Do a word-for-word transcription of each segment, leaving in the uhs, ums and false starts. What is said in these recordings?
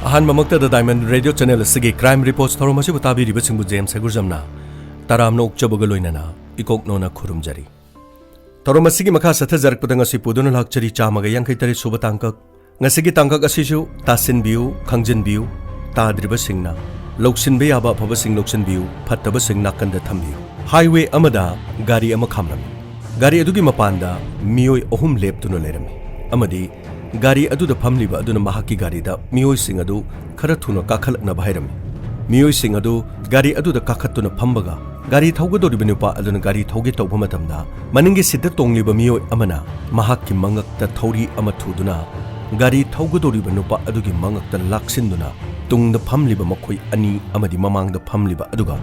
ꯑꯍꯥꯟꯕꯃꯛꯇꯗ Diamond Radio Channel ꯑꯁꯤꯒꯤ Crime Reports ꯊꯧꯔꯝ ꯑꯁꯤꯕꯨ ꯇꯥꯕꯤꯔꯤꯕꯁꯤꯡꯕꯨ ꯖꯦꯝꯁ ꯍꯩꯒꯨꯔꯖꯝꯅ ꯇꯔꯥꯝꯅ ꯑꯣꯛꯆꯕꯒ ꯂꯣꯏꯅꯅ ꯏꯀꯣꯛꯅꯣꯅ ꯈꯨꯔꯨꯝꯖꯔꯤ꯫ ꯊꯧꯔꯝ ꯑꯁꯤꯒꯤ ꯃꯈꯥ ꯆꯠꯊꯖꯔꯛꯄꯗ ꯉꯁꯤ ꯄꯨꯗꯨꯅ ꯂꯥꯛꯆꯔꯤ ꯆꯥꯝꯃꯒ ꯌꯥꯡꯈꯩ ꯇꯔꯦꯠ ꯁꯨꯕ ꯇꯥꯡꯀꯛ꯫ ꯉꯁꯤꯒꯤ ꯇꯥꯡꯀꯛ ꯑꯁꯤꯁꯨ ꯇꯥꯁꯤꯟꯕꯤꯌꯨ, ꯈꯪꯖꯤꯟꯕꯤꯌꯨ, ꯇꯥꯗ꯭ꯔꯤꯕꯁꯤꯡꯅ ꯂꯧꯁꯤꯟꯕ ꯌꯥꯕ ꯑꯐꯕꯁꯤꯡ ꯂꯧꯁꯤꯟꯕꯤꯌꯨ, ꯐꯠꯇꯕꯁꯤꯡ ꯅꯥꯀꯟꯗ ꯊꯝꯕꯤꯌꯨ꯫ Highway ꯑꯃꯗ ꯒꯥꯔꯤ ꯑꯃ ꯈꯥꯝꯂꯝꯃꯤ꯫ ꯒꯥꯔꯤ ꯑꯗꯨꯒꯤ ꯃꯄꯥꯟꯗ ꯃꯤꯑꯣꯏ ꯑꯍꯨꯝ ꯂꯦꯞꯇꯨꯅ ꯂꯩꯔꯝꯃꯤ ꯑꯃꯗꯤ ꯒꯥꯔꯤ ꯑꯗꯨꯗ ꯐꯝꯂꯤꯕ ꯑꯗꯨꯅ ꯃꯍꯥꯛꯀꯤ ꯒꯥꯔꯤꯗ ꯃꯤꯑꯣꯏꯁꯤꯡ ꯑꯗꯨ ꯈꯔ ꯊꯨꯅ ꯀꯥꯈꯠꯂꯛꯅꯕ ꯍꯥꯏꯔꯝꯃꯤ꯫ ꯃꯤꯑꯣꯏꯁꯤꯡ ꯑꯗꯨ ꯒꯥꯔꯤ ꯑꯗꯨꯗ ꯀꯥꯈꯠꯇꯨꯅ ꯐꯝꯕꯒ ꯒꯥꯔꯤ ꯊꯧꯒꯗꯧꯔꯤꯕ ꯅꯨꯄꯥ ꯑꯗꯨꯅ ꯒꯥꯔꯤ ꯊꯧꯒꯦ ꯇꯧꯕ ꯃꯇꯝꯗ ꯃꯅꯤꯡꯒꯤ seat ꯇ ꯇꯣꯡꯂꯤꯕ ꯃꯤꯑꯣꯏ ꯑꯃꯅ ꯃꯍꯥꯛꯀꯤ ꯃꯉꯛꯇ ꯊꯧꯔꯤ ꯑꯃ ꯊꯨꯗꯨꯅ ꯒꯥꯔꯤ ꯊꯧꯒꯗꯧꯔꯤꯕ ꯅꯨꯄꯥ ꯑꯗꯨꯒꯤ ꯃꯉꯛꯇ ꯂꯥꯛꯁꯤꯟꯗꯨꯅ ꯇꯨꯡꯗ ꯐꯝꯂꯤꯕ ꯃꯈꯣꯏ ꯑꯅꯤ ꯑꯃꯗꯤ ꯃꯃꯥꯡꯗ ꯐꯝꯂꯤꯕ ꯑꯗꯨꯒ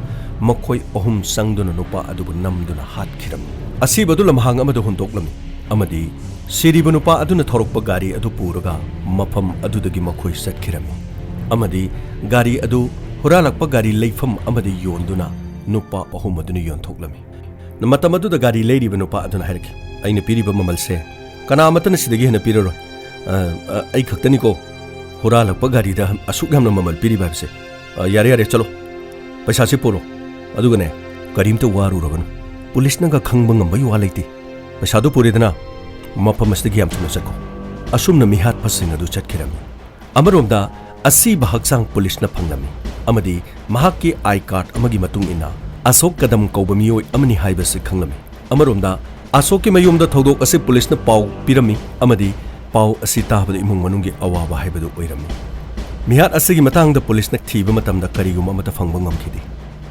ꯃꯈꯣꯏ ꯑꯍꯨꯝ ꯆꯪꯗꯨꯅ ꯅꯨꯄꯥ ꯑꯗꯨꯕꯨ ꯅꯝꯗꯨꯅ ꯍꯥꯠꯈꯤꯔꯝꯃꯤ꯫ ꯑꯁꯤꯕ ꯑꯗꯨ ꯂꯝꯍꯥꯡ ꯑꯃꯗ ꯍꯨꯟꯗꯣꯛꯂꯝꯃꯤ ꯑꯃꯗꯤ ꯁꯤꯔꯤꯕ ꯅꯨꯄꯥ ꯑꯗꯨꯅ ꯊꯧꯔꯛꯄ ꯒꯥꯔꯤ ꯑꯗꯨ ꯄꯨꯔꯒ ꯃꯐꯝ ꯑꯗꯨꯗꯒꯤ ꯃꯈꯣꯏ ꯆꯠꯈꯤꯔꯝꯃꯤ ꯑꯃꯗꯤ ꯒꯥꯔꯤ ꯑꯗꯨ ꯍꯨꯔꯥꯜꯂꯛꯄ ꯒꯥꯔꯤ ꯂꯩꯐꯝ ꯑꯃꯗ ꯌꯣꯟꯗꯨꯅ ꯅꯨꯄꯥ ꯑꯍꯨꯝ ꯑꯗꯨꯅ ꯌꯣꯟꯊꯣꯛꯂꯝꯃꯤ꯫ ꯃꯇꯝ ꯑꯗꯨꯗ ꯒꯥꯔꯤ ꯂꯩꯔꯤꯕ ꯅꯨꯄꯥ ꯑꯗꯨꯅ ꯍꯥꯏꯔꯛꯈꯤ, "ꯑꯩꯅ ꯄꯤꯔꯤꯕ ꯃꯃꯜꯁꯦ ꯀꯅꯥ ꯑꯃꯠꯇꯅ ꯁꯤꯗꯒꯤ ꯍꯦꯟꯅ ꯄꯤꯔꯔꯣꯏ꯫ ꯑ, ꯑ, ꯑꯩ ꯈꯛꯇꯅꯤꯀꯣ ꯍꯨꯔꯥꯜꯂꯛꯄ ꯒꯥꯔꯤꯗ ꯑꯁꯨꯛ ꯌꯥꯝꯅ ꯃꯃꯜ ꯄꯤꯔꯤꯕ ꯍꯥꯏꯕꯁꯦ꯫ ꯑ, ꯌꯥꯔꯦ, ꯌꯥꯔꯦ, ꯆꯠꯂꯣ꯫ ꯄꯩꯁꯥꯁꯤ ꯄꯨꯔꯣ꯫ ꯑꯗꯨꯒꯅꯦ, ꯀꯔꯤꯝꯇ ꯋꯥꯔꯨꯔꯒꯅꯨ꯫ ꯄꯨꯂꯤꯁꯅꯒ ꯈꯪꯕ ꯉꯝꯕꯒꯤ ꯋꯥ ꯂꯩꯇꯦ꯫ ꯄꯩꯁꯥꯗꯨ ꯄꯨꯔꯦꯗꯅ, ꯃꯐꯝ ꯑꯁꯤꯗꯒꯤ ꯌꯥꯝ ꯊꯨꯅ ꯆꯠꯈꯣ꯫" ꯑꯁꯨꯝꯅ ꯃꯤꯍꯥꯠꯄꯁꯤꯡ ꯑꯗꯨ ꯆꯠꯈꯤꯔꯝꯃꯤ꯫ ꯑꯃꯔꯣꯝꯗ ꯑꯁꯤꯕ ꯍꯛꯆꯥꯡ ꯄꯨꯂꯤꯁꯅ ꯐꯪꯂꯝꯃꯤ ꯑꯃꯗꯤ ꯃꯍꯥꯛꯀꯤ I card ꯑꯃꯒꯤ ꯃꯇꯨꯡ ꯏꯟꯅ ꯑꯁꯣꯛ ꯀꯗꯝ ꯀꯧꯕ ꯃꯤꯑꯣꯏ ꯑꯃꯅꯤ ꯍꯥꯏꯕꯁꯤ ꯈꯪꯂꯝꯃꯤ꯫ ꯑꯃꯔꯣꯝꯗ ꯑꯁꯣꯛꯀꯤ ꯃꯌꯨꯝꯗ ꯊꯧꯗꯣꯛ ꯑꯁꯤ ꯄꯨꯂꯤꯁꯅ ꯄꯥꯎ ꯄꯤꯔꯝꯃꯤ ꯑꯃꯗꯤ ꯄꯥꯎ ꯑꯁꯤ ꯇꯥꯕꯗ ꯏꯃꯨꯡ ꯃꯅꯨꯡꯒꯤ ꯑꯋꯥꯕ ꯍꯥꯏꯕꯗꯨ ꯑꯣꯏꯔꯝꯃꯤ꯫ ꯃꯤꯍꯥꯠ ꯑꯁꯤꯒꯤ ꯃꯇꯥꯡꯗ ꯄꯨꯂꯤꯁꯅ ꯊꯤꯕ ꯃꯇꯝꯗ ꯀꯔꯤꯒꯨꯝꯕ ꯑꯃꯠꯇ ꯐꯪꯕ ꯉꯝꯈꯤꯗꯦ꯫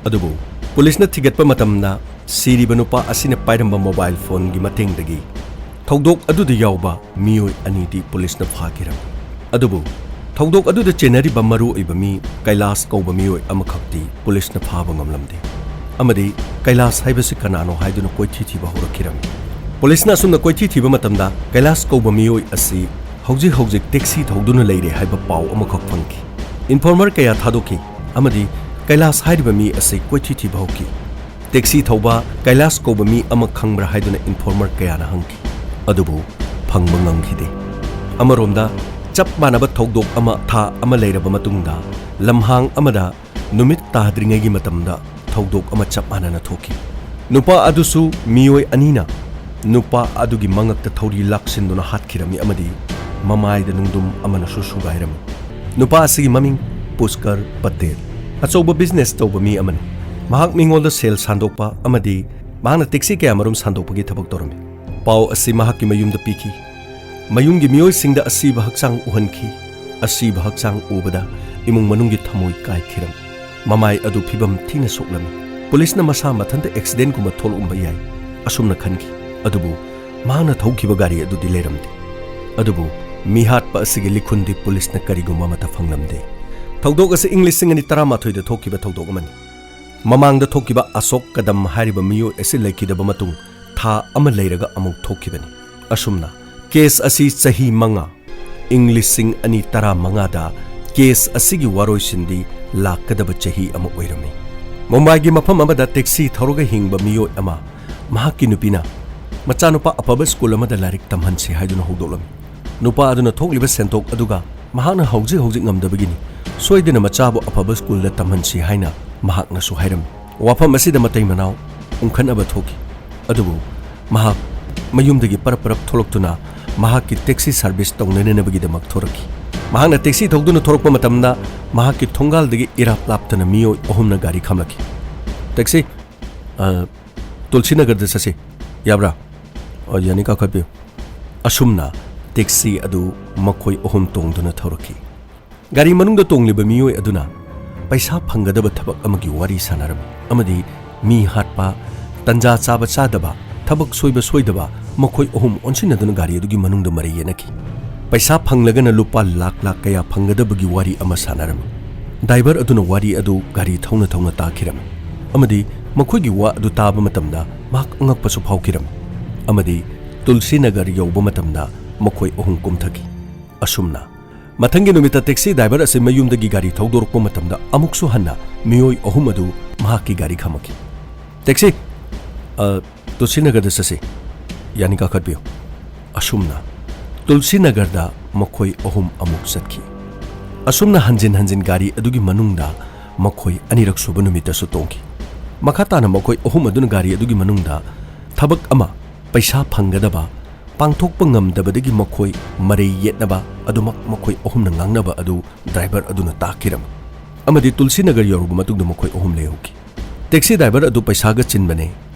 ꯑꯗꯨꯕꯨ ꯄꯨꯂꯤꯁꯅ ꯊꯤꯒꯠꯄ ꯃꯇꯝꯗ ꯁꯤꯔꯤꯕ ꯅꯨꯄꯥ ꯑꯁꯤꯅ ꯄꯥꯏꯔꯝꯕ mobile phoneꯒꯤ ꯃꯇꯦꯡꯗꯒꯤ ꯊꯧꯗꯣꯛ ꯑꯗꯨꯗ ꯌꯥꯎꯕ ꯃꯤꯑꯣꯏ ꯑꯅꯤꯗꯤ ꯄꯨꯂꯤꯁꯅ ꯐꯥꯈꯤꯔꯝꯃꯤ꯫ ꯑꯗꯨꯕꯨ ꯊꯧꯗꯣꯛ ꯑꯗꯨꯗ ꯆꯦꯟꯅꯔꯤꯕ ꯃꯔꯨꯑꯣꯏꯕ ꯃꯤ ꯀꯩꯂꯥꯁ ꯀꯧꯕ ꯃꯤꯑꯣꯏ ꯑꯃꯈꯛꯇꯤ ꯄꯨꯂꯤꯁꯅ ꯐꯥꯕ ꯉꯝꯂꯝꯗꯦ ꯑꯃꯗꯤ ꯀꯩꯂꯥꯁ ꯍꯥꯏꯕꯁꯤ ꯀꯅꯥꯅꯣ ꯍꯥꯏꯗꯨꯅ ꯀꯣꯏꯊꯤ ꯊꯤꯕ ꯍꯧꯔꯛꯈꯤꯔꯝꯃꯤ꯫ ꯄꯨꯂꯤꯁꯅ ꯑꯁꯨꯝꯅ ꯀꯣꯏꯊꯤ ꯊꯤꯕ ꯃꯇꯝꯗ ꯀꯩꯂꯥꯁ ꯀꯧꯕ ꯃꯤꯑꯣꯏ ꯑꯁꯤ ꯍꯧꯖꯤꯛ ꯍꯧꯖꯤꯛ taxi ꯊꯧꯗꯨꯅ ꯂꯩꯔꯦ ꯍꯥꯏꯕ ꯄꯥꯎ ꯑꯃꯈꯛ ꯐꯪꯈꯤ꯫ Informer ꯀꯌꯥ ꯊꯥꯗꯣꯛꯈꯤ ꯑꯃꯗꯤ ꯀꯩꯂꯥꯁ ꯍꯥꯏꯔꯤꯕ ꯃꯤ ꯑꯁꯤ ꯀꯣꯏꯊꯤ ꯊꯤꯕ ꯍꯧꯈꯤ꯫ Taxi ꯊꯧꯕ ꯀꯩꯂꯥꯁ ꯀꯧꯕ ꯃꯤ ꯑꯃ ꯈꯪꯕ꯭ꯔꯥ ꯍꯥꯏꯗꯨꯅ informer ꯀꯌꯥꯅ ꯍꯪꯈꯤ꯫ ꯑꯗꯨꯕꯨ ꯐꯪꯕ ꯉꯝꯈꯤꯗꯦ꯫ ꯑꯃꯔꯣꯝꯗ ꯆꯞ ꯃꯥꯟꯅꯕ ꯊꯧꯗꯣꯛ ꯑꯃ ꯊꯥ ꯑꯃ ꯂꯩꯔꯕ ꯃꯇꯨꯡꯗ, ꯂꯝꯍꯥꯡ ꯑꯃꯗ ꯅꯨꯃꯤꯠ ꯇꯥꯗ꯭ꯔꯤꯉꯩꯒꯤ ꯃꯇꯝꯗ ꯊꯧꯗꯣꯛ ꯑꯃ ꯆꯞ ꯃꯥꯟꯅꯅ ꯊꯣꯛꯈꯤ꯫ ꯅꯨꯄꯥ ꯑꯗꯨꯁꯨ ꯃꯤꯑꯣꯏ ꯑꯅꯤꯅ ꯅꯨꯄꯥ ꯑꯗꯨꯒꯤ ꯃꯉꯛꯇ ꯊꯧꯔꯤ ꯂꯥꯛꯁꯤꯟꯗꯨꯅ ꯍꯥꯠꯈꯤꯔꯝꯃꯤ ꯑꯃꯗꯤ ꯃꯃꯥꯏꯗ ꯅꯨꯡꯗꯨꯝ ꯑꯃꯅꯁꯨ ꯁꯨꯒꯥꯏꯔꯝꯃꯤ꯫ ꯅꯨꯄꯥ ꯑꯁꯤꯒꯤ ꯃꯃꯤꯡ ꯄꯨꯁꯀꯔ ꯄꯇꯦꯜ, ꯑꯆꯧꯕ ꯕꯤꯖꯤꯅꯦꯁ ꯇꯧꯕ ꯃꯤ ꯑꯃꯅꯤ꯫ ꯃꯍꯥꯛ ꯃꯤꯉꯣꯟꯗ ꯁꯦꯜ ꯁꯥꯟꯗꯣꯛꯄ ꯑꯃꯗꯤ ꯃꯍꯥꯛꯅ ꯇꯦꯛꯁꯤ ꯀꯌꯥꯃꯔꯨꯝ ꯁꯥꯟꯗꯣꯛꯄꯒꯤ ꯊꯕꯛ ꯇꯧꯔꯝꯃꯤ꯫ ꯄꯥꯎ ꯑꯁꯤ ꯃꯍꯥꯛꯀꯤ ꯃꯌꯨꯝꯗ ꯄꯤꯈꯤ꯫ ꯃꯌꯨꯝꯒꯤ ꯃꯤꯑꯣꯏꯁꯤꯡꯗ ꯑꯁꯤꯕ ꯍꯛꯆꯥꯡ ꯎꯍꯟꯈꯤ꯫ ꯑꯁꯤꯕ ꯍꯛꯆꯥꯡ ꯎꯕꯗ ꯏꯃꯨꯡ ꯃꯅꯨꯡꯒꯤ ꯊꯃꯣꯏ ꯀꯥꯏꯈꯤꯔꯝꯃꯤ꯫ ꯃꯃꯥꯏ ꯑꯗꯨ ꯐꯤꯕꯝ ꯊꯤꯅ ꯁꯣꯛꯂꯝꯃꯤ꯫ ꯄꯨꯂꯤꯁꯅ ꯃꯁꯥ ꯃꯊꯟꯇ ꯑꯦꯛꯁꯤꯗꯦꯟꯠꯒꯨꯝꯕ ꯊꯣꯛꯂꯛꯂꯝꯕ ꯌꯥꯏ, ꯑꯁꯨꯝꯅ ꯈꯟꯈꯤ꯫ ꯑꯗꯨꯕꯨ ꯃꯍꯥꯛꯅ ꯊꯧꯈꯤꯕ ꯒꯥꯔꯤ ꯑꯗꯨꯗꯤ ꯂꯩꯔꯝꯗꯦ꯫ ꯑꯗꯨꯕꯨ ꯃꯤꯍꯥꯠꯄ ꯑꯁꯤꯒꯤ ꯂꯤꯈꯨꯟꯗꯤ ꯄꯨꯂꯤꯁꯅ ꯀꯔꯤꯒꯨꯝꯕ ꯑꯃꯠꯇ ꯐꯪꯂꯝꯗꯦ꯫ ꯊꯧꯗꯣꯛ ꯑꯁꯤ ꯏꯪ ꯂꯤꯁꯤꯡ ꯑꯅꯤ ꯇꯔꯥꯃꯥꯊꯣꯏꯗ ꯊꯣꯛꯈꯤꯕ ꯊꯧꯗꯣꯛ ꯑꯃꯅꯤ꯫ ꯃꯃꯥꯡꯗ ꯊꯣꯛꯈꯤꯕ ꯑꯁꯣꯛ ꯀꯗꯝ ꯍꯥꯏꯔꯤꯕ ꯃꯤꯑꯣꯏ ꯑꯁꯤ ꯂꯩꯈꯤꯗꯕ ꯃꯇꯨꯡ ꯊꯥ ꯑꯃ ꯂꯩꯔꯒ ꯑꯃꯨꯛ ꯊꯣꯛꯈꯤꯕꯅꯤ꯫ ꯑꯁꯨꯝꯅ ꯀꯦꯁ ꯑꯁꯤ ꯆꯍꯤ ꯃꯉꯥ, ꯏꯪ ꯂꯤꯁꯤꯡ ꯑꯅꯤ ꯇꯔꯥꯃꯉꯥꯗ ꯀꯦꯁ ꯑꯁꯤꯒꯤ ꯋꯥꯔꯣꯏꯁꯤꯟꯗꯤ ꯂꯥꯛꯀꯗꯕ ꯆꯍꯤ ꯑꯃ ꯑꯣꯏꯔꯝꯃꯤ꯫ ꯃꯨꯝꯕꯥꯏꯒꯤ ꯃꯐꯝ ꯑꯃꯗ ꯇꯦꯛꯁꯤ ꯊꯧꯔꯒ ꯍꯤꯡꯕ ꯃꯤꯑꯣꯏ ꯑꯃ, ꯃꯍꯥꯛꯀꯤ ꯅꯨꯄꯤꯅ ꯃꯆꯥꯅꯨꯄꯥ ꯑꯐꯕ ꯁ꯭ꯀꯨꯜ ꯑꯃꯗ ꯂꯥꯏꯔꯤꯛ ꯇꯝꯍꯟꯁꯤ ꯍꯥꯏꯗꯨꯅ ꯍꯧꯗꯣꯛꯂꯝꯃꯤ꯫ ꯅꯨꯄꯥ ꯑꯗꯨꯅ ꯊꯣꯛꯂꯤꯕ ꯁꯦꯟꯊꯣꯛ ꯑꯗꯨꯒ ꯃꯍꯥꯛꯅ ꯍꯧꯖꯤꯛ ꯍꯧꯖꯤꯛ ꯉꯝꯗꯕꯒꯤꯅꯤ꯫ ꯁꯣꯏꯗꯅ ꯃꯆꯥꯕꯨ ꯑꯐꯕ ꯁ꯭ꯀꯨꯜꯗ ꯇꯝꯍꯟꯁꯤ ꯍꯥꯏꯅ ꯃꯍꯥꯛꯅꯁꯨ ꯍꯥꯏꯔꯝꯃꯤ꯫ ꯋꯥꯐꯝ ꯑꯁꯤꯗ ꯃꯇꯩ ꯃꯅꯥꯎ ꯎꯪꯈꯠꯅꯕ ꯊꯣꯛꯈꯤ꯫ ꯑꯗꯨꯕꯨ ꯃꯍꯥꯛ ꯃꯌꯨꯝꯗꯒꯤ ꯄꯔꯞ ꯄꯔꯞ ꯊꯣꯛꯂꯛꯇꯨꯅ ꯃꯍꯥꯛꯀꯤ ꯇꯦꯛꯁꯤ ꯁꯔꯚꯤꯁ ꯇꯧꯅꯅꯕꯒꯤꯗꯃꯛ ꯊꯣꯔꯛꯈꯤ꯫ ꯃꯍꯥꯛꯅ ꯇꯦꯛꯁꯤ ꯊꯧꯗꯨꯅ ꯊꯣꯔꯛꯄ ꯃꯇꯝꯗ ꯃꯍꯥꯛꯀꯤ ꯊꯣꯡꯒꯥꯜꯗꯒꯤ ꯏꯔꯥꯞ ꯂꯥꯞꯇꯅ ꯃꯤꯑꯣꯏ ꯑꯍꯨꯝꯅ ꯒꯥꯔꯤ ꯈꯥꯝꯂꯛꯈꯤ꯫ "ꯇꯦꯛꯁꯤ, ꯑ, ꯇꯨꯜꯁꯤꯅꯒꯔꯗ ꯆꯠꯁꯤ, ꯌꯥꯕ꯭ꯔꯥ?" "ꯑ, ꯌꯥꯅꯤ, ꯀꯥꯈꯠꯄꯤꯌꯨ꯫" ꯑꯁꯨꯝꯅ ꯇꯦꯛꯁꯤ ꯑꯗꯨ ꯃꯈꯣꯏ ꯑꯍꯨꯝ ꯇꯣꯡꯗꯨꯅ ꯊꯧꯔꯛꯈꯤ꯫ ꯒꯥꯔꯤ ꯃꯅꯨꯡꯗ ꯇꯣꯡꯂꯤꯕ ꯃꯤꯑꯣꯏ ꯑꯗꯨꯅ ꯄꯩꯁꯥ ꯐꯪꯒꯗꯕ ꯊꯕꯛ ꯑꯃꯒꯤ ꯋꯥꯔꯤ ꯁꯥꯟꯅꯔꯝꯃꯤ ꯑꯃꯗꯤ ꯃꯤ ꯍꯥꯠꯄ, ꯇꯟꯖꯥ ꯆꯥꯕ ꯆꯥꯗꯕ, ꯊꯕꯛ ꯁꯣꯏꯕ ꯁꯣꯏꯗꯕ, ꯃꯈꯣꯏ ꯑꯍꯨꯝ ꯑꯣꯟꯁꯤꯟꯅꯗꯨꯅ ꯒꯥꯔꯤ ꯑꯗꯨꯒꯤ ꯃꯅꯨꯡꯗ ꯃꯔꯩ ꯌꯦꯠꯅꯈꯤ꯫ ꯄꯩꯁꯥ ꯐꯪꯂꯒꯅ ꯂꯨꯄꯥ ꯂꯥꯛ ꯂꯥꯛ ꯀꯌꯥ ꯐꯪꯒꯗꯕꯒꯤ ꯋꯥꯔꯤ ꯑꯃ ꯁꯥꯟꯅꯔꯝꯃꯤ꯫ ꯗ꯭ꯔꯥꯏꯚꯔ ꯑꯗꯨꯅ ꯋꯥꯔꯤ ꯑꯗꯨ ꯒꯥꯔꯤ ꯊꯧꯅ ꯊꯧꯅ ꯇꯥꯈꯤꯔꯝꯃꯤ ꯑꯃꯗꯤ ꯃꯈꯣꯏꯒꯤ ꯋꯥ ꯑꯗꯨ ꯇꯥꯕ ꯃꯇꯝꯗ ꯃꯍꯥꯛ ꯑꯉꯛꯄꯁꯨ ꯐꯥꯎꯈꯤꯔꯝꯃꯤ ꯑꯃꯗꯤ ꯇꯨꯜꯁꯤꯅꯒꯔ ꯌꯧꯕ ꯃꯇꯝꯗ ꯃꯈꯣꯏ ꯑꯍꯨꯝ ꯀꯨꯝꯊꯈꯤ꯫ ꯑꯁꯨꯝꯅ ꯃꯊꯪꯒꯤ ꯅꯨꯃꯤꯠꯇ ꯇꯦꯛꯁꯤ ꯗ꯭ꯔꯥꯏꯚꯔ ꯑꯁꯤ ꯃꯌꯨꯝꯗꯒꯤ ꯒꯥꯔꯤ ꯊꯧꯗꯣꯔꯛꯄ ꯃꯇꯝꯗ ꯑꯃꯨꯛꯁꯨ ꯍꯟꯅ ꯃꯤꯑꯣꯏ ꯑꯍꯨꯝ ꯑꯗꯨ ꯃꯍꯥꯛꯀꯤ ꯒꯥꯔꯤ ꯈꯥꯝꯃꯛꯈꯤ꯫ "ꯇꯦꯛꯁꯤ, ꯑ, ꯇꯨꯜꯁꯤꯅꯒꯔꯗ ꯆꯠꯁꯤ꯫ ꯌꯥꯅꯤ, ꯀꯥꯈꯠꯄꯤꯌꯨ꯫" ꯑꯁꯨꯝꯅ ꯇꯨꯜꯁꯤꯅꯒꯔꯗ ꯃꯈꯣꯏ ꯑꯍꯨꯝ ꯑꯃꯨꯛ ꯆꯠꯈꯤ꯫ ꯑꯁꯨꯝꯅ ꯍꯟꯖꯤꯟ ꯍꯟꯖꯤꯟ ꯒꯥꯔꯤ ꯑꯗꯨꯒꯤ ꯃꯅꯨꯡꯗ ꯃꯈꯣꯏ ꯑꯅꯤꯔꯛ ꯁꯨꯕ ꯅꯨꯃꯤꯠꯇꯁꯨ ꯇꯣꯡꯈꯤ꯫ ꯃꯈꯥ ꯇꯥꯅ ꯃꯈꯣꯏ ꯑꯍꯨꯝ ꯑꯗꯨꯅ ꯒꯥꯔꯤ ꯑꯗꯨꯒꯤ ꯃꯅꯨꯡꯗ ꯊꯕꯛ ꯑꯃ, ꯄꯩꯁꯥ ꯐꯪꯒꯗꯕ, ꯄꯥꯡꯊꯣꯛꯄ ꯉꯝꯗꯕꯗꯒꯤ ꯃꯈꯣꯏ ꯃꯔꯩ ꯌꯦꯠꯅꯕ ꯑꯗꯨꯃꯛ ꯃꯈꯣꯏ ꯑꯍꯨꯝꯅ ꯉꯥꯡꯅꯕ ꯑꯗꯨ ꯗ꯭ꯔꯥꯏꯚꯔ ꯑꯗꯨꯅ ꯇꯥꯈꯤꯔꯝꯃꯤ꯫ ꯑꯃꯗꯤ ꯇꯨꯜꯁꯤ ꯅꯒꯔ ꯌꯧꯔꯕ ꯃꯇꯨꯡꯗ ꯃꯈꯣꯏ ꯑꯍꯨꯝ ꯂꯩꯍꯧꯈꯤ꯫ ꯇꯦꯛꯁꯤ ꯗ꯭ꯔꯥꯏꯚꯔ ꯑꯗꯨ ꯄꯩꯁꯥꯒ ꯆꯤꯟꯕꯅꯦ꯫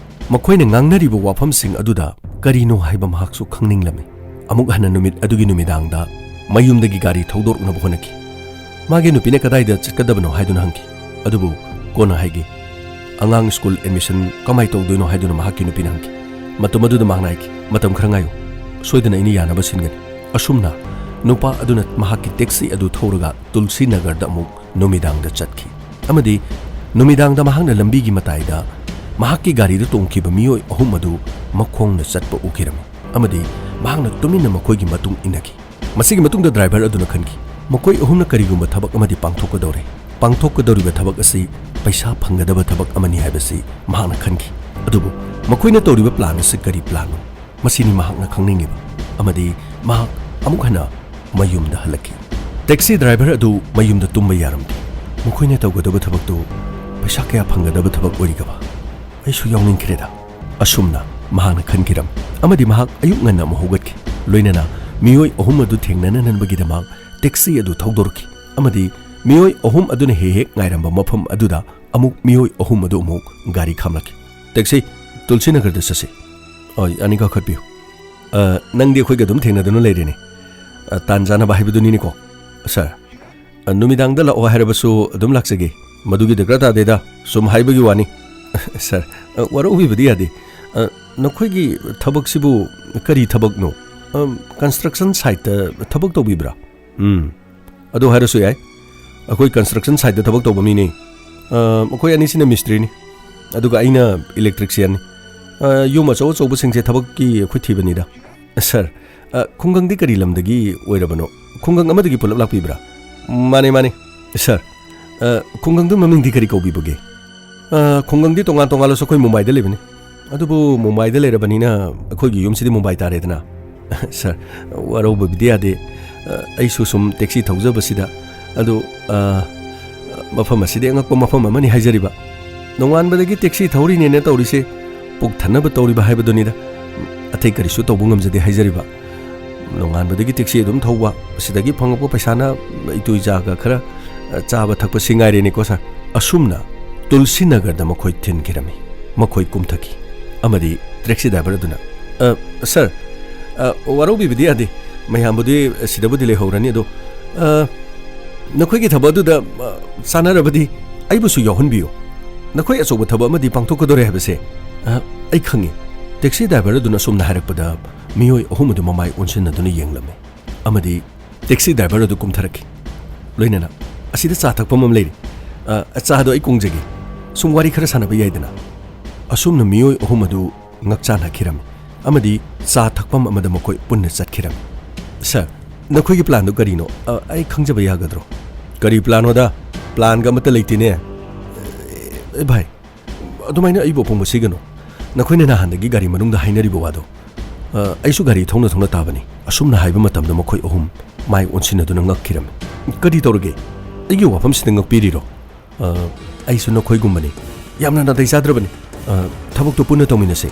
ꯃꯈꯣꯏꯅ ꯉꯥꯡꯅꯔꯤꯕ ꯋꯥꯐꯝꯁꯤꯡ ꯑꯗꯨꯗ ꯀꯔꯤꯅꯣ ꯍꯥꯏꯕ ꯃꯍꯥꯛꯁꯨ ꯈꯪꯅꯤꯡꯂꯝꯃꯤ꯫ ꯑꯃꯨꯛ ꯍꯟꯅ ꯅꯨꯃꯤꯠ ꯑꯗꯨꯒꯤ ꯅꯨꯃꯤꯗꯥꯡꯗ ꯃꯌꯨꯝꯗꯒꯤ ꯒꯥꯔꯤ ꯊꯧꯗꯣꯔꯛꯅꯕ ꯍꯣꯠꯅꯈꯤ꯫ ꯃꯥꯒꯤ ꯅꯨꯄꯤꯅ ꯀꯗꯥꯏꯗ ꯆꯠꯀꯗꯕꯅꯣ ꯍꯥꯏꯗꯨꯅ ꯍꯪꯈꯤ꯫ ꯑꯗꯨꯕꯨ ꯀꯣꯟꯅ ꯍꯥꯏꯒꯦ꯫ ꯑꯉꯥꯡ ꯁ꯭ꯀꯨꯜ ꯑꯦꯗꯃꯤꯁꯟ ꯀꯃꯥꯏ ꯇꯧꯗꯣꯏꯅꯣ ꯍꯥꯏꯗꯨꯅ ꯃꯍꯥꯛꯀꯤ ꯅꯨꯄꯤꯅ ꯍꯪꯈꯤ꯫ ꯃꯇꯝ ꯑꯗꯨꯗ ꯃꯍꯥꯛꯅ ꯍꯥꯏꯈꯤ, "ꯃꯇꯝ ꯈꯔ ꯉꯥꯏꯌꯨ, ꯁꯣꯏꯗꯅ ꯑꯩꯅ ꯌꯥꯅꯕ ꯁꯤꯟꯒꯅꯤ"꯫ ꯑꯁꯨꯝꯅ ꯅꯨꯄꯥ ꯑꯗꯨꯅ ꯃꯍꯥꯛꯀꯤ ꯇꯦꯛꯁꯤ ꯑꯗꯨ ꯊꯧꯔꯒ ꯇꯨꯜꯁꯤ ꯅꯒꯔꯗ ꯑꯃꯨꯛ ꯅꯨꯃꯤꯗꯥꯡꯗ ꯆꯠꯈꯤ꯫ ꯑꯃꯗꯤ ꯅꯨꯃꯤꯗꯥꯡꯗ ꯃꯍꯥꯛꯅ ꯂꯝꯕꯤꯒꯤ ꯃꯇꯥꯏꯗ ꯃꯍꯥꯛꯀꯤ ꯒꯥꯔꯤꯗ ꯇꯣꯡꯈꯤꯕ ꯃꯤꯑꯣꯏ ꯑꯍꯨꯝ ꯑꯗꯨ ꯃꯈꯣꯡꯅ ꯆꯠꯄ ꯎꯈꯤꯔꯝꯃꯤ꯫ ꯑꯃꯗꯤ ꯃꯍꯥꯛꯅ ꯇꯨꯃꯤꯟꯅ ꯃꯈꯣꯏꯒꯤ ꯃꯇꯨꯡ ꯏꯟꯅꯈꯤ꯫ ꯃꯁꯤꯒꯤ ꯃꯇꯨꯡꯗ ꯗ꯭ꯔꯥꯏꯚꯔ ꯑꯗꯨꯅ ꯈꯟꯈꯤ, ꯃꯈꯣꯏ ꯑꯍꯨꯝꯅ ꯀꯔꯤꯒꯨꯝꯕ ꯊꯕꯛ ꯑꯃꯗꯤ ꯄꯥꯡꯊꯣꯛꯀꯗꯧꯔꯦ꯫ ꯄꯥꯡꯊꯣꯛꯀꯗꯧꯔꯤꯕ ꯊꯕꯛ ꯑꯁꯤ ꯄꯩꯁꯥ ꯐꯪꯒꯗꯕ ꯊꯕꯛ ꯑꯃꯅꯤ ꯍꯥꯏꯕꯁꯤ ꯃꯍꯥꯛꯅ ꯈꯟꯈꯤ꯫ ꯑꯗꯨꯕꯨ ꯃꯈꯣꯏꯅ ꯇꯧꯔꯤꯕ ꯄ꯭ꯂꯥꯟ ꯑꯁꯤ ꯀꯔꯤ ꯄ꯭ꯂꯥꯟꯅꯣ? ꯃꯁꯤꯅꯤ ꯃꯍꯥꯛꯅ ꯈꯪꯅꯤꯡꯉꯤꯕ꯫ ꯑꯃꯗꯤ ꯃꯍꯥꯛ ꯑꯃꯨꯛ ꯍꯟꯅ ꯃꯌꯨꯝꯗ ꯍꯜꯂꯛꯈꯤ꯫ ꯇꯦꯛꯁꯤ ꯗ꯭ꯔꯥꯏꯚꯔ ꯑꯗꯨ ꯃꯌꯨꯝꯗ ꯇꯨꯝꯕ ꯌꯥꯔꯝꯗꯦ꯫ ꯃꯈꯣꯏꯅ ꯇꯧꯒꯗꯕ ꯊꯕꯛꯇꯨ ꯄꯩꯁꯥ ꯀꯌꯥ ꯐꯪꯒꯗꯕ ꯊꯕꯛ ꯑꯣꯏꯔꯤꯒꯕ? ꯑꯩꯁꯨ ꯌꯥꯎꯅꯤꯡꯈ꯭ꯔꯦꯗ꯫ ꯑꯁꯨꯝꯅ ꯃꯍꯥꯛꯅ ꯈꯟꯈꯤꯔꯝꯃꯤ꯫ ꯑꯃꯗꯤ ꯃꯍꯥꯛ ꯑꯌꯨꯛ ꯉꯟꯅ ꯑꯃꯨꯛ ꯍꯧꯒꯠꯈꯤ꯫ ꯂꯣꯏꯅꯅ ꯃꯤꯑꯣꯏ ꯑꯍꯨꯝ ꯑꯗꯨ ꯊꯦꯡꯅꯅꯅꯕꯒꯤꯗꯃꯛ ꯇꯦꯛꯁꯤ ꯑꯗꯨ ꯊꯧꯗꯣꯔꯛꯈꯤ꯫ ꯑꯃꯗꯤ ꯃꯤꯑꯣꯏ ꯑꯍꯨꯝ ꯑꯗꯨꯅ ꯍꯦꯛ ꯍꯦꯛ ꯉꯥꯏꯔꯝꯕ ꯃꯐꯝ ꯑꯗꯨꯗ ꯑꯃꯨꯛ ꯃꯤꯑꯣꯏ ꯑꯍꯨꯝ ꯑꯗꯨ ꯑꯃꯨꯛ ꯒꯥꯔꯤ ꯈꯥꯝꯂꯛꯈꯤ꯫ "ꯇꯦꯛꯁꯤ, ꯇꯨꯜꯁꯤ ꯅꯒꯔꯗ ꯆꯠꯁꯤ꯫ ꯑ, ꯌꯥꯅꯤ, ꯀꯥꯈꯠꯄꯤꯌꯨ꯫ ꯑ, ꯅꯪꯗꯤ ꯑꯩꯈꯣꯏꯒ ꯑꯗꯨꯝ ꯊꯦꯡꯅꯗꯨꯅ ꯂꯩꯔꯦꯅꯦ꯫ ꯑ, ꯇꯥꯟ ꯆꯥꯅꯕ ꯍꯥꯏꯕꯗꯨꯅꯤꯅꯦꯀꯣ, ꯁꯥꯔ꯫ ꯑ, ꯅꯨꯃꯤꯗꯥꯡꯗ ꯂꯥꯛꯑꯣ ꯍꯥꯏꯔꯕꯁꯨ ꯑꯗꯨꯝ ꯂꯥꯛꯆꯒꯦ꯫ ꯃꯗꯨꯒꯤ ꯗꯔꯀꯥꯔ ꯇꯥꯗꯦꯗ, ꯁꯨꯝ ꯍꯥꯏꯕꯒꯤ ꯋꯥꯅꯤ꯫" "ꯁꯥꯔ, ꯑ, ꯋꯥꯔꯧꯕꯤꯕꯗꯤ ꯌꯥꯗꯦ꯫ ꯑ, ꯅꯈꯣꯏꯒꯤ ꯊꯕꯛꯁꯤꯕꯨ ꯀꯔꯤ ꯊꯕꯛꯅꯣ?" "ꯑ, ꯀꯟꯁꯇ꯭ꯔꯛꯁꯟ ꯁꯥꯏꯠꯇ ꯊꯕꯛ ꯇꯧꯕꯤꯕ꯭ꯔꯥ?" "ꯎꯝ, ꯑꯗꯨ ꯍꯥꯏꯔꯁꯨ ꯌꯥꯏ꯫ ꯑꯩꯈꯣꯏ ꯀꯟꯁꯇ꯭ꯔꯛꯁꯟ ꯁꯥꯏꯠꯇ ꯊꯕꯛ ꯇꯧꯕ ꯃꯤꯅꯤ꯫ ꯑ, ꯑꯩꯈꯣꯏ ꯑꯅꯤꯁꯤꯅ ꯃꯤꯁꯇ꯭ꯔꯤꯅꯤ, ꯑꯗꯨꯒ ꯑꯩꯅ ꯏꯂꯦꯛꯇ꯭ꯔꯤꯛꯁꯤꯌꯥꯟꯅꯤ꯫ ꯑ, ꯌꯨꯝ ꯑꯆꯧ ꯑꯆꯧꯕꯁꯤꯡꯁꯦ ꯊꯕꯛꯀꯤ ꯑꯩꯈꯣꯏ ꯊꯤꯕꯅꯤꯗ꯫" "ꯁꯥꯔ, ꯑ, ꯈꯨꯡꯒꯪꯗꯤ ꯀꯔꯤ ꯂꯝꯗꯒꯤ ꯑꯣꯏꯔꯕꯅꯣ? ꯈꯨꯡꯒꯪ ꯑꯃꯗꯒꯤ ꯄꯨꯂꯞ ꯂꯥꯛꯄꯤꯕ꯭ꯔꯥ?" "ꯃꯥꯅꯦ, ꯃꯥꯅꯦ꯫" "ꯁꯥꯔ, ꯑ, ꯈꯨꯡꯒꯪꯗꯨ ꯃꯃꯤꯡꯗꯤ ꯀꯔꯤ ꯀꯧꯕꯤꯕꯒꯦ?" "ꯑ, ꯈꯨꯡꯒꯪꯗꯤ ꯇꯣꯉꯥꯟ ꯇꯣꯉꯥꯜꯂꯁꯨ ꯑꯩꯈꯣꯏ ꯃꯨꯝꯕꯥꯏꯗ ꯂꯩꯕꯅꯤ꯫ ꯑꯗꯨꯕꯨ ꯃꯨꯝꯕꯥꯏꯗ ꯂꯩꯔꯕꯅꯤꯅ ꯑꯩꯈꯣꯏꯒꯤ ꯌꯨꯝꯁꯤꯗꯤ ꯃꯨꯝꯕꯥꯏ ꯇꯥꯔꯦꯗꯅ꯫" "ꯁꯥꯔ, ꯋꯥꯔꯧꯕꯕꯨꯗꯤ ꯌꯥꯗꯦ꯫ ꯑ, ꯑꯩꯁꯨ ꯁꯨꯝ ꯇꯦꯛꯁꯤ ꯊꯧꯖꯕꯁꯤꯗ, ꯑꯗꯨ, ꯑ, ꯃꯐꯝ ꯑꯁꯤꯗꯤ ꯑꯉꯛꯄ ꯃꯐꯝ ꯑꯃꯅꯤ ꯍꯥꯏꯖꯔꯤꯕ꯫ ꯅꯣꯡꯉꯥꯟꯕꯗꯒꯤ ꯇꯦꯛꯁꯤ ꯊꯧꯔꯤꯅꯦꯅ ꯇꯧꯔꯤꯁꯦ, ꯄꯨꯛ ꯊꯟꯅꯕ ꯇꯧꯔꯤꯕ ꯍꯥꯏꯕꯗꯨꯅꯤꯗ꯫ ꯑꯇꯩ ꯀꯔꯤꯁꯨ ꯇꯧꯕ ꯉꯝꯖꯗꯦ ꯍꯥꯏꯖꯔꯤꯕ꯫ ꯅꯣꯡꯉꯥꯟꯕꯗꯒꯤ ꯇꯦꯛꯁꯤ ꯑꯗꯨꯝ ꯊꯧꯕ, ꯑꯁꯤꯗꯒꯤ ꯐꯪꯉꯛꯄ ꯄꯩꯁꯥꯅ ꯏꯇꯨ ꯏꯆꯥꯒ ꯈꯔ, ꯑ, ꯆꯥꯕ ꯊꯛꯄ ꯁꯤ ꯉꯥꯏꯔꯦꯅꯦꯀꯣ, ꯁꯥꯔ꯫ ꯑꯁꯨꯝꯅ ꯇꯨꯜꯁꯤꯅꯒꯔꯗ ꯃꯈꯣꯏ ꯊꯤꯟꯈꯤꯔꯝꯃꯤ꯫ ꯃꯈꯣꯏ ꯀꯨꯝꯊꯈꯤ ꯑꯃꯗꯤ ꯇꯦꯛꯁꯤ ꯗ꯭ꯔꯥꯏꯚꯔ ꯑꯗꯨꯅ, "ꯑ, ꯁꯥꯔ, ꯑ, ꯋꯥꯔꯧꯕꯤꯕꯗꯤ ꯌꯥꯗꯦ꯫ ꯃꯌꯥꯝꯕꯨꯗꯤ ꯁꯤꯗꯕꯨꯗꯤ ꯂꯩꯍꯧꯔꯅꯤ, ꯑꯗꯣ, ꯑ, ꯅꯈꯣꯏꯒꯤ ꯊꯕꯛ ꯑꯗꯨꯗ, ꯑ, ꯆꯥꯟꯅꯔꯕꯗꯤ ꯑꯩꯕꯨꯁꯨ ꯌꯥꯎꯍꯟꯕꯤꯌꯨ꯫ ꯅꯈꯣꯏ ꯑꯆꯧꯕ ꯊꯕꯛ ꯑꯃꯗꯤ ꯄꯥꯡꯊꯣꯛꯀꯗꯣꯔꯦ ꯍꯥꯏꯕꯁꯦ, ꯑ, ꯑꯩ ꯈꯪꯉꯤ꯫" ꯇꯦꯛꯁꯤ ꯗ꯭ꯔꯥꯏꯚꯔ ꯑꯗꯨꯅ ꯑꯁꯨꯝꯅ ꯍꯥꯏꯔꯛꯄꯗ ꯃꯤꯑꯣꯏ ꯑꯍꯨꯝ ꯑꯗꯨ ꯃꯃꯥꯏ ꯑꯣꯟꯁꯤꯟꯅꯗꯨꯅ ꯌꯦꯡꯂꯝꯃꯤ ꯑꯃꯗꯤ ꯇꯦꯛꯁꯤ ꯗ꯭ꯔꯥꯏꯚꯔ ꯑꯗꯨ ꯀꯨꯝꯊꯔꯛꯈꯤ꯫ ꯂꯣꯏꯅꯅ, "ꯑꯁꯤꯗ ꯆꯥ ꯊꯛꯐꯝ ꯑꯃ ꯂꯩꯔꯤ꯫ ꯑ, ꯆꯥꯗꯣ ꯑꯩ ꯀꯣꯡꯖꯒꯦ꯫ ꯁꯨꯝ ꯋꯥꯔꯤ ꯈꯔ ꯁꯥꯟꯅꯕ ꯌꯥꯏꯗꯅ?" ꯑꯁꯨꯝꯅ ꯃꯤꯑꯣꯏ ꯑꯍꯨꯝ ꯑꯗꯨ ꯉꯛꯆꯥꯟꯅꯈꯤꯔꯝꯃꯤ ꯑꯃꯗꯤ ꯆꯥ ꯊꯛꯐꯝ ꯑꯃꯗ ꯃꯈꯣꯏ ꯄꯨꯟꯅ ꯆꯠꯈꯤꯔꯝꯃꯤ꯫ "ꯁꯥꯔ, ꯅꯈꯣꯏꯒꯤ ꯄ꯭ꯂꯥꯟꯗꯨ ꯀꯔꯤꯅꯣ? ꯑ, ꯑꯩ ꯈꯪꯖꯕ ꯌꯥꯒꯗ꯭ꯔꯣ?" "ꯀꯔꯤ ꯄ꯭ꯂꯥꯟꯅꯣꯗ? ꯄ꯭ꯂꯥꯟꯒ ꯑꯃꯠꯇ ꯂꯩꯇꯦꯅꯦ꯫" "ꯑꯦ, ꯚꯥꯏ, ꯑꯗꯨꯃꯥꯏꯅ ꯑꯩꯕꯨ ꯑꯄꯪꯕ ꯁꯤꯒꯅꯨ꯫ ꯅꯈꯣꯏꯅ ꯅꯍꯥꯟꯗꯒꯤ ꯒꯥꯔꯤ ꯃꯅꯨꯡꯗ ꯍꯥꯏꯅꯔꯤꯕ ꯋꯥꯗꯣ, ꯑ, ꯑꯩꯁꯨ ꯒꯥꯔꯤ ꯊꯧꯅ ꯊꯧꯅ ꯇꯥꯕꯅꯤ꯫" ꯑꯁꯨꯝꯅ ꯍꯥꯏꯕ ꯃꯇꯝꯗ ꯃꯈꯣꯏ ꯑꯍꯨꯝ ꯃꯥꯏ ꯑꯣꯟꯁꯤꯟꯅꯗꯨꯅ ꯉꯛꯈꯤꯔꯝꯃꯤ꯫ "ꯀꯔꯤ ꯇꯧꯔꯒꯦ? ꯑꯩꯒꯤ ꯋꯥꯐꯝꯁꯤꯗ ꯉꯛꯄꯤꯔꯤꯔꯣ?" "ꯑ, ꯑꯩꯁꯨ ꯅꯈꯣꯏꯒꯨꯝꯕꯅꯤ꯫ ꯌꯥꯝꯅ ꯅꯥꯇꯩ ꯆꯥꯗ꯭ꯔꯕꯅꯤ꯫ ꯑ, ꯊꯕꯛꯇꯣ ꯄꯨꯟꯅ ꯇꯧꯃꯤꯟꯅꯁꯦ꯫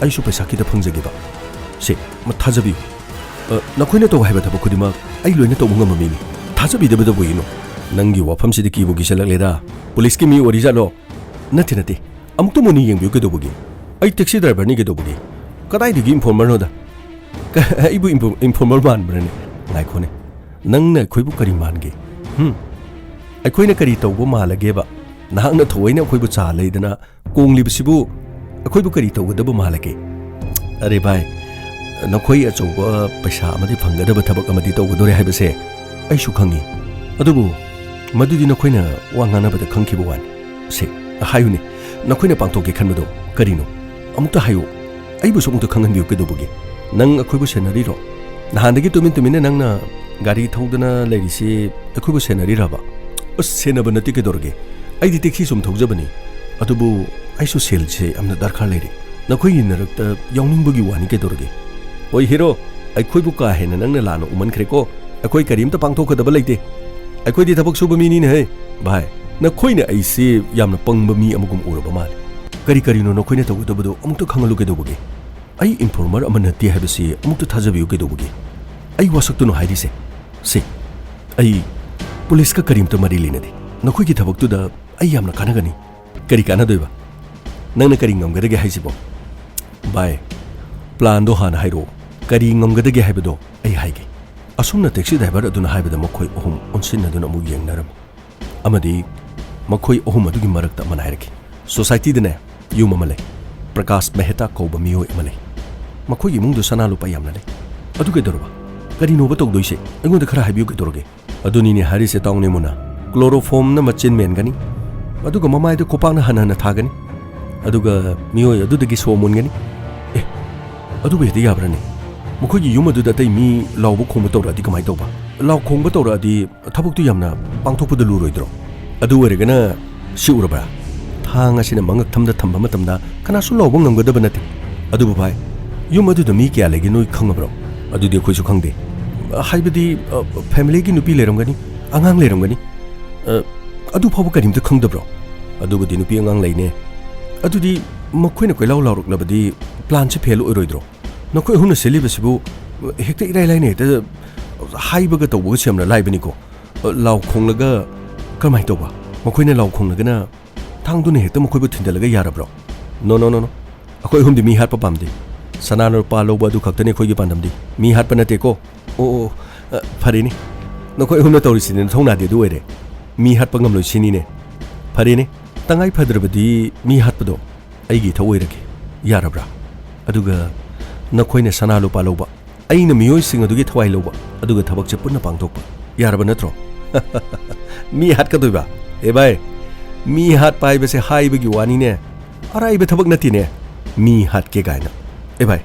ꯑꯩꯁꯨ ꯄꯩꯁꯥ ꯈꯤꯇ ꯐꯪꯖꯒꯦꯕ꯫ ꯁꯦ, ꯃ-, ꯊꯥꯖꯕꯤꯌꯨ꯫ ꯑ, ꯅꯈꯣꯏꯅ ꯇꯧ ꯍꯥꯏꯕ ꯊꯕꯛ ꯈꯨꯗꯤꯡꯃꯛ ꯑꯩ ꯂꯣꯏꯅ ꯇꯧꯕ ꯉꯝꯕ ꯃꯤꯅꯤ꯫ ꯊꯥꯖꯕꯤꯗꯕꯗꯕꯨ ꯀꯩꯅꯣ? ꯅꯪꯒꯤ ꯋꯥꯐꯝꯁꯤꯗꯤ ꯀꯤꯕꯨ ꯀꯤꯁꯜꯂꯛꯂꯦꯗ꯫ ꯄꯨꯂꯤꯁꯀꯤ ꯃꯤ ꯑꯣꯏꯔꯤꯖꯥꯠꯂꯣ?" "ꯅꯠꯇꯦ, ꯅꯠꯇꯦ꯫ ꯑꯃꯨꯛꯇ ꯃꯨꯟꯅ ꯌꯦꯡꯕꯤꯌꯨ ꯀꯩꯗꯧꯕꯒꯤ? ꯑꯩ ꯇꯦꯛꯁꯤ ꯗ꯭ꯔꯥꯏꯚꯔꯅꯤ ꯀꯩꯗꯧꯕꯒꯤ? ꯀꯗꯥꯏꯗꯒꯤ ꯏꯟꯐꯣꯔꯃꯔꯅꯣꯗ?" "ꯀ-, ꯑꯩꯕꯨ ꯏꯟꯐꯣ-, ꯏꯟꯐꯣꯔꯃꯔ ꯃꯥꯟꯕ꯭ꯔꯅꯦ? ꯉꯥꯏꯈꯣꯅꯦ꯫ ꯅꯪꯅ ꯑꯩꯈꯣꯏꯕꯨ ꯀꯔꯤ ꯃꯥꯟꯒꯦ? ꯍꯨꯝ? ꯑꯩꯈꯣꯏꯅ ꯀꯔꯤ ꯇꯧꯕ ꯃꯥꯜꯂꯒꯦꯕ? ꯅꯍꯥꯛꯅ ꯊꯑꯣꯏꯅ ꯑꯩꯈꯣꯏꯕꯨ ꯆꯥ ꯂꯩꯗꯅ ꯀꯣꯡꯂꯤꯕꯁꯤꯕꯨ ꯑꯩꯈꯣꯏꯕꯨ ꯀꯔꯤ ꯇꯧꯒꯗꯕ ꯃꯥꯜꯂꯒꯦ?" "ꯑꯔꯦ ꯚꯥꯏ, ꯅꯈꯣꯏ ꯑꯆꯧꯕ ꯄꯩꯁꯥ ꯑꯃꯗꯤ ꯐꯪꯒꯗꯕ ꯊꯕꯛ ꯑꯃꯗꯤ ꯇꯧꯒꯗꯣꯔꯦ ꯍꯥꯏꯕꯁꯦ ꯑꯩꯁꯨ ꯈꯪꯉꯤ꯫ ꯑꯗꯨꯕꯨ ꯃꯗꯨꯗꯤ ꯅꯈꯣꯏꯅ ꯋꯥ ꯉꯥꯡꯅꯕꯗ ꯈꯪꯈꯤꯕ ꯋꯥꯅꯤ꯫ ꯁꯦ, ꯍꯥꯏꯌꯨꯅꯦ, ꯅꯈꯣꯏꯅ ꯄꯥꯡꯊꯣꯛꯀꯦ ꯈꯟꯕꯗꯣ ꯀꯔꯤꯅꯣ? ꯑꯃꯨꯛꯇ ꯍꯥꯏꯌꯨ꯫ ꯑꯩꯕꯨꯁꯨ ꯑꯃꯨꯛꯇ ꯈꯪꯍꯟꯕꯤꯌꯨ ꯀꯩꯗꯧꯕꯒꯤ? ꯅꯪ ꯑꯩꯈꯣꯏꯕꯨ ꯁꯦꯟꯅꯔꯤꯔꯣ? ꯅꯍꯥꯟꯗꯒꯤ ꯇꯨꯃꯤꯟ ꯇꯨꯃꯤꯟꯅ ꯅꯪꯅ ꯒꯥꯔꯤ ꯊꯧꯗꯅ ꯂꯩꯔꯤꯁꯤ ꯑꯩꯈꯣꯏꯕꯨ ꯁꯦꯟꯅꯔꯤꯔꯕ?" "ꯑꯁ, ꯁꯦꯟꯅꯕ ꯅꯠꯇꯦ ꯀꯩꯗꯧꯔꯒꯦ? ꯑꯩꯗꯤ ꯇꯦꯛꯁꯤ ꯁꯨꯝ ꯊꯧꯖꯕꯅꯤ꯫ ꯑꯗꯨꯕꯨ ꯑꯩꯁꯨ ꯁꯦꯜꯁꯦ ꯌꯥꯝꯅ ꯗꯔꯀꯥꯔ ꯂꯩꯔꯦ꯫ ꯅꯈꯣꯏꯒꯤ ꯃꯔꯛꯇ ꯌꯥꯎꯅꯤꯡꯕꯒꯤ ꯋꯥꯅꯤ ꯀꯩꯗꯧꯔꯒꯦ?" "ꯍꯣꯏ ꯍꯦꯔꯣ, ꯑꯩꯈꯣꯏꯕꯨ ꯀꯥ ꯍꯦꯟꯅ ꯅꯪꯅ ꯂꯥꯟꯅ ꯎꯃꯟꯈ꯭ꯔꯦꯀꯣ꯫ ꯑꯩꯈꯣꯏ ꯀꯔꯤꯝꯇ ꯄꯥꯡꯊꯣꯛꯀꯗꯕ ꯂꯩꯇꯦ꯫ ꯑꯩꯈꯣꯏꯗꯤ ꯊꯕꯛ ꯁꯨꯕ ꯃꯤꯅꯤꯅꯦꯍꯦ꯫ ꯚꯥꯏ, ꯅꯈꯣꯏꯅ ꯑꯩꯁꯦ ꯌꯥꯝꯅ ꯄꯪꯕ ꯃꯤ ꯑꯃꯒꯨꯝ ꯎꯔꯕ ꯃꯥꯜꯂꯦ꯫ ꯀꯔꯤ ꯀꯔꯤꯅꯣ ꯅꯈꯣꯏꯅ ꯇꯧꯒꯗꯕꯗꯣ ꯑꯃꯨꯛꯇ ꯈꯪꯍꯜꯂꯨ ꯀꯩꯗꯧꯕꯒꯦ? ꯑꯩ ꯏꯟꯐꯣꯔꯃꯔ ꯑꯃ ꯅꯠꯇꯦ ꯍꯥꯏꯕꯁꯤ ꯑꯃꯨꯛꯇ ꯊꯥꯖꯕꯤꯌꯨ ꯀꯩꯗꯧꯕꯒꯦ? ꯑꯩ ꯋꯥꯁꯛꯇꯅꯣ ꯍꯥꯏꯔꯤꯁꯦ꯫ ꯁꯤ, ꯑꯩ ꯄꯨꯂꯤꯁꯀ ꯀꯔꯤꯝꯇ ꯃꯔꯤ ꯂꯩꯅꯗꯦ꯫ ꯅꯈꯣꯏꯒꯤ ꯊꯕꯛꯇꯨꯗ ꯑꯩ ꯌꯥꯝꯅ ꯀꯥꯟꯅꯒꯅꯤ꯫ ꯀꯔꯤ ꯀꯥꯟꯅꯗꯣꯏꯕ? ꯅꯪꯅ ꯀꯔꯤ ꯉꯝꯒꯗꯒꯦ ꯍꯥꯏꯁꯤꯕꯣ? ꯚꯥꯏ, ꯄ꯭ꯂꯥꯟꯗꯣ ꯍꯥꯟꯅ ꯍꯥꯏꯔꯛꯑꯣ꯫ ꯀꯔꯤ ꯉꯝꯒꯗꯒꯦ ꯍꯥꯏꯕꯗꯣ ꯑꯩ ꯍꯥꯏꯒꯦ꯫ ꯑꯁꯨꯝꯅ ꯇꯦꯛꯁꯤ ꯗ꯭ꯔꯥꯏꯚꯔ ꯑꯗꯨꯅ ꯍꯥꯏꯕꯗ ꯃꯈꯣꯏ ꯑꯍꯨꯝ ꯑꯣꯟꯁꯤꯟꯅꯗꯨꯅ ꯑꯃꯨꯛ ꯌꯦꯡꯅꯔꯝꯃꯤ꯫ ꯑꯃꯗꯤ ꯃꯈꯣꯏ ꯑꯍꯨꯝ ꯑꯗꯨꯒꯤ ꯃꯔꯛꯇ ꯑꯃꯅ ꯍꯥꯏꯔꯛꯈꯤ, "ꯁꯣꯁꯥꯏꯇꯤꯗꯅꯦ ꯌꯨꯝ ꯑꯃ ꯂꯩ꯫ ꯄ꯭ꯔꯀꯥꯁ ꯃꯦꯍꯇꯥ ꯀꯧꯕ ꯃꯤꯑꯣꯏ ꯑꯃ ꯂꯩ꯫ ꯃꯈꯣꯏꯒꯤ ꯏꯃꯨꯡꯗ ꯁꯅꯥ ꯂꯨꯄꯥ ꯌꯥꯝꯅ ꯂꯩ꯫" "ꯑꯗꯨ ꯀꯩꯗꯧꯔꯕ? ꯀꯔꯤꯅꯣꯕ ꯇꯧꯗꯣꯏꯁꯦ? ꯑꯩꯉꯣꯟꯗ ꯈꯔ ꯍꯥꯏꯕꯤꯌꯨ ꯀꯩꯗꯧꯔꯒꯦ?" "ꯑꯗꯨꯅꯤꯅꯦ ꯍꯥꯏꯔꯤꯁꯦ ꯇꯥꯎꯅꯦ ꯃꯨꯟꯅ꯫ ꯀ꯭ꯂꯣꯔꯣꯐꯣꯝꯅ ꯃꯆꯤꯟ ꯃꯦꯟꯒꯅꯤ, ꯑꯗꯨꯒ ꯃꯃꯥꯏꯗ ꯈꯣꯄꯥꯛꯅ ꯍꯟꯅ ꯍꯟꯅ ꯊꯥꯒꯅꯤ, ꯑꯗꯨꯒ ꯃꯤꯑꯣꯏ ꯑꯗꯨꯗꯒꯤ ꯁꯣ ꯃꯨꯟꯒꯅꯤ꯫" "ꯑꯦ, ꯑꯗꯨꯕꯨ ꯍꯦꯛꯇ ꯌꯥꯕ꯭ꯔꯅꯦ? ꯃꯈꯣꯏꯒꯤ ꯌꯨꯝ ꯑꯗꯨꯗ ꯑꯇꯩ ꯃꯤ ꯂꯥꯎꯕ ꯈꯣꯡꯕ ꯇꯧꯔꯛꯑꯗꯤ ꯀꯃꯥꯏꯅ ꯇꯧꯕ? ꯂꯥꯎ ꯈꯣꯡꯕ ꯇꯧꯔꯛꯑꯗꯤ ꯊꯕꯛꯇꯨ ꯌꯥꯝꯅ ꯄꯥꯡꯊꯣꯛꯄꯗ ꯂꯨꯔꯣꯏꯗ꯭ꯔꯣ? ꯑꯗꯨ ꯑꯣꯏꯔꯒꯅ ꯁꯤ ꯎꯔꯕ꯭ꯔꯥ? ꯊꯥꯡ ꯑꯁꯤꯅ ꯃꯉꯛꯊꯝꯗ ꯊꯝꯕ ꯃꯇꯝꯗ ꯀꯅꯥꯁꯨ ꯂꯥꯎꯕ ꯉꯝꯒꯗꯕ ꯅꯠꯇꯦ꯫ ꯑꯗꯨꯕꯨ ꯚꯥꯏ, ꯌꯨꯝ ꯑꯗꯨꯗ ꯃꯤ ꯀꯌꯥ ꯂꯩꯒꯦ ꯅꯣꯏ ꯈꯪꯉꯕ꯭ꯔꯣ?" "ꯑꯗꯨꯗꯤ ꯑꯩꯈꯣꯏꯁꯨ ꯈꯪꯗꯦ꯫ ꯍꯥꯏꯕꯗꯤ, ꯑ, ꯐꯦꯃꯤꯂꯤꯒꯤ ꯅꯨꯄꯤ ꯂꯩꯔꯝꯒꯅꯤ, ꯑꯉꯥꯡ ꯂꯩꯔꯝꯒꯅꯤ꯫ ꯑ, ꯑꯗꯨ ꯐꯥꯎꯕ ꯀꯔꯤꯝꯇ ꯈꯪꯗꯕ꯭ꯔꯣ?" "ꯑꯗꯨꯕꯨꯗꯤ ꯅꯨꯄꯤ ꯑꯉꯥꯡ ꯂꯩꯅꯦ꯫" "ꯑꯗꯨꯗꯤ ꯃꯈꯣꯏꯅ ꯀꯣꯏꯂꯥꯎ ꯂꯥꯎꯔꯛꯂꯕꯗꯤ ꯄ꯭ꯂꯥꯟꯁꯤ ꯐꯦꯜ ꯑꯣꯏꯔꯣꯏꯗ꯭ꯔꯣ? ꯅꯈꯣꯏ ꯑꯍꯨꯝꯅ ꯁꯤꯜꯂꯤꯕꯁꯤꯕꯨ ꯍꯦꯛꯇ ꯏꯔꯥꯏ ꯂꯥꯏꯅ ꯍꯦꯛꯇ ꯍꯥꯏꯕꯒ ꯇꯧꯕꯒꯁꯨ ꯌꯥꯝꯅ ꯂꯥꯏꯕꯅꯤꯀꯣ꯫ ꯂꯥꯎ ꯈꯣꯡꯂꯒ ꯀꯔꯝꯍꯥꯏꯅ ꯇꯧꯕ? ꯃꯈꯣꯏꯅ ꯂꯥꯎ ꯈꯣꯡꯂꯒꯅ ꯊꯥꯡꯗꯨꯅ ꯍꯦꯛꯇ ꯃꯈꯣꯏꯕꯨ ꯊꯤꯟꯗꯠꯂꯒ ꯌꯥꯔꯕ꯭ꯔꯣ?" "No, no, no, no꯫ ꯑꯩꯈꯣꯏ ꯑꯍꯨꯝꯗꯤ ꯃꯤ ꯍꯥꯠꯄ ꯄꯥꯝꯗꯦ꯫ ꯁꯅꯥ ꯂꯨꯄꯥ ꯂꯧꯕ ꯑꯗꯨ ꯈꯛꯇꯅꯤ ꯑꯩꯈꯣꯏꯒꯤ ꯄꯥꯟꯗꯝꯗꯤ꯫ ꯃꯤ ꯍꯥꯠꯄ ꯅꯠꯇꯦꯀꯣ꯫" "ꯑꯣ, ꯑꯣ, ꯑ, ꯐꯔꯦꯅꯦ꯫ ꯅꯈꯣꯏ ꯑꯍꯨꯝꯅ ꯇꯧꯔꯤꯁꯤꯗꯤ ꯅꯊꯧꯅꯥꯗꯤ ꯑꯗꯨ ꯑꯣꯏꯔꯦ꯫ ꯃꯤ ꯍꯥꯠꯄ ꯉꯝꯂꯣꯏ ꯁꯤꯅꯤꯅꯦ꯫ ꯐꯔꯦꯅꯦ, ꯇꯉꯥꯏ ꯐꯗ꯭ꯔꯕꯗꯤ ꯃꯤ ꯍꯥꯠꯄꯗꯣ ꯑꯩꯒꯤ ꯏꯊꯧ ꯑꯣꯏꯔꯒꯦ꯫ ꯌꯥꯔꯕ꯭ꯔꯥ? ꯑꯗꯨꯒ ꯅꯈꯣꯏꯅ ꯁꯅꯥ ꯂꯨꯄꯥ ꯂꯧꯕ, ꯑꯩꯅ ꯃꯤꯑꯣꯏꯁꯤꯡ ꯑꯗꯨꯒꯤ ꯊꯋꯥꯏ ꯂꯧꯕ, ꯑꯗꯨꯒ ꯊꯕꯛꯁꯦ ꯄꯨꯟꯅ ꯄꯥꯡꯊꯣꯛꯄ꯫ ꯌꯥꯔꯕ ꯅꯠꯇ꯭ꯔꯣ?" "ꯃꯤ ꯍꯥꯠꯀꯗꯣꯏꯕ? ꯑꯦ ꯚꯥꯏ, ꯃꯤ ꯍꯥꯠꯄ ꯍꯥꯏꯕꯁꯦ ꯍꯥꯏꯕꯒꯤ ꯋꯥꯅꯤꯅꯦ, ꯑꯔꯥꯏꯕ ꯊꯕꯛ ꯅꯠꯇꯦꯅꯦ, ꯃꯤ ꯍꯥꯠꯀꯦ ꯀꯥꯏꯅ꯫ ꯑꯦ ꯚꯥꯏ,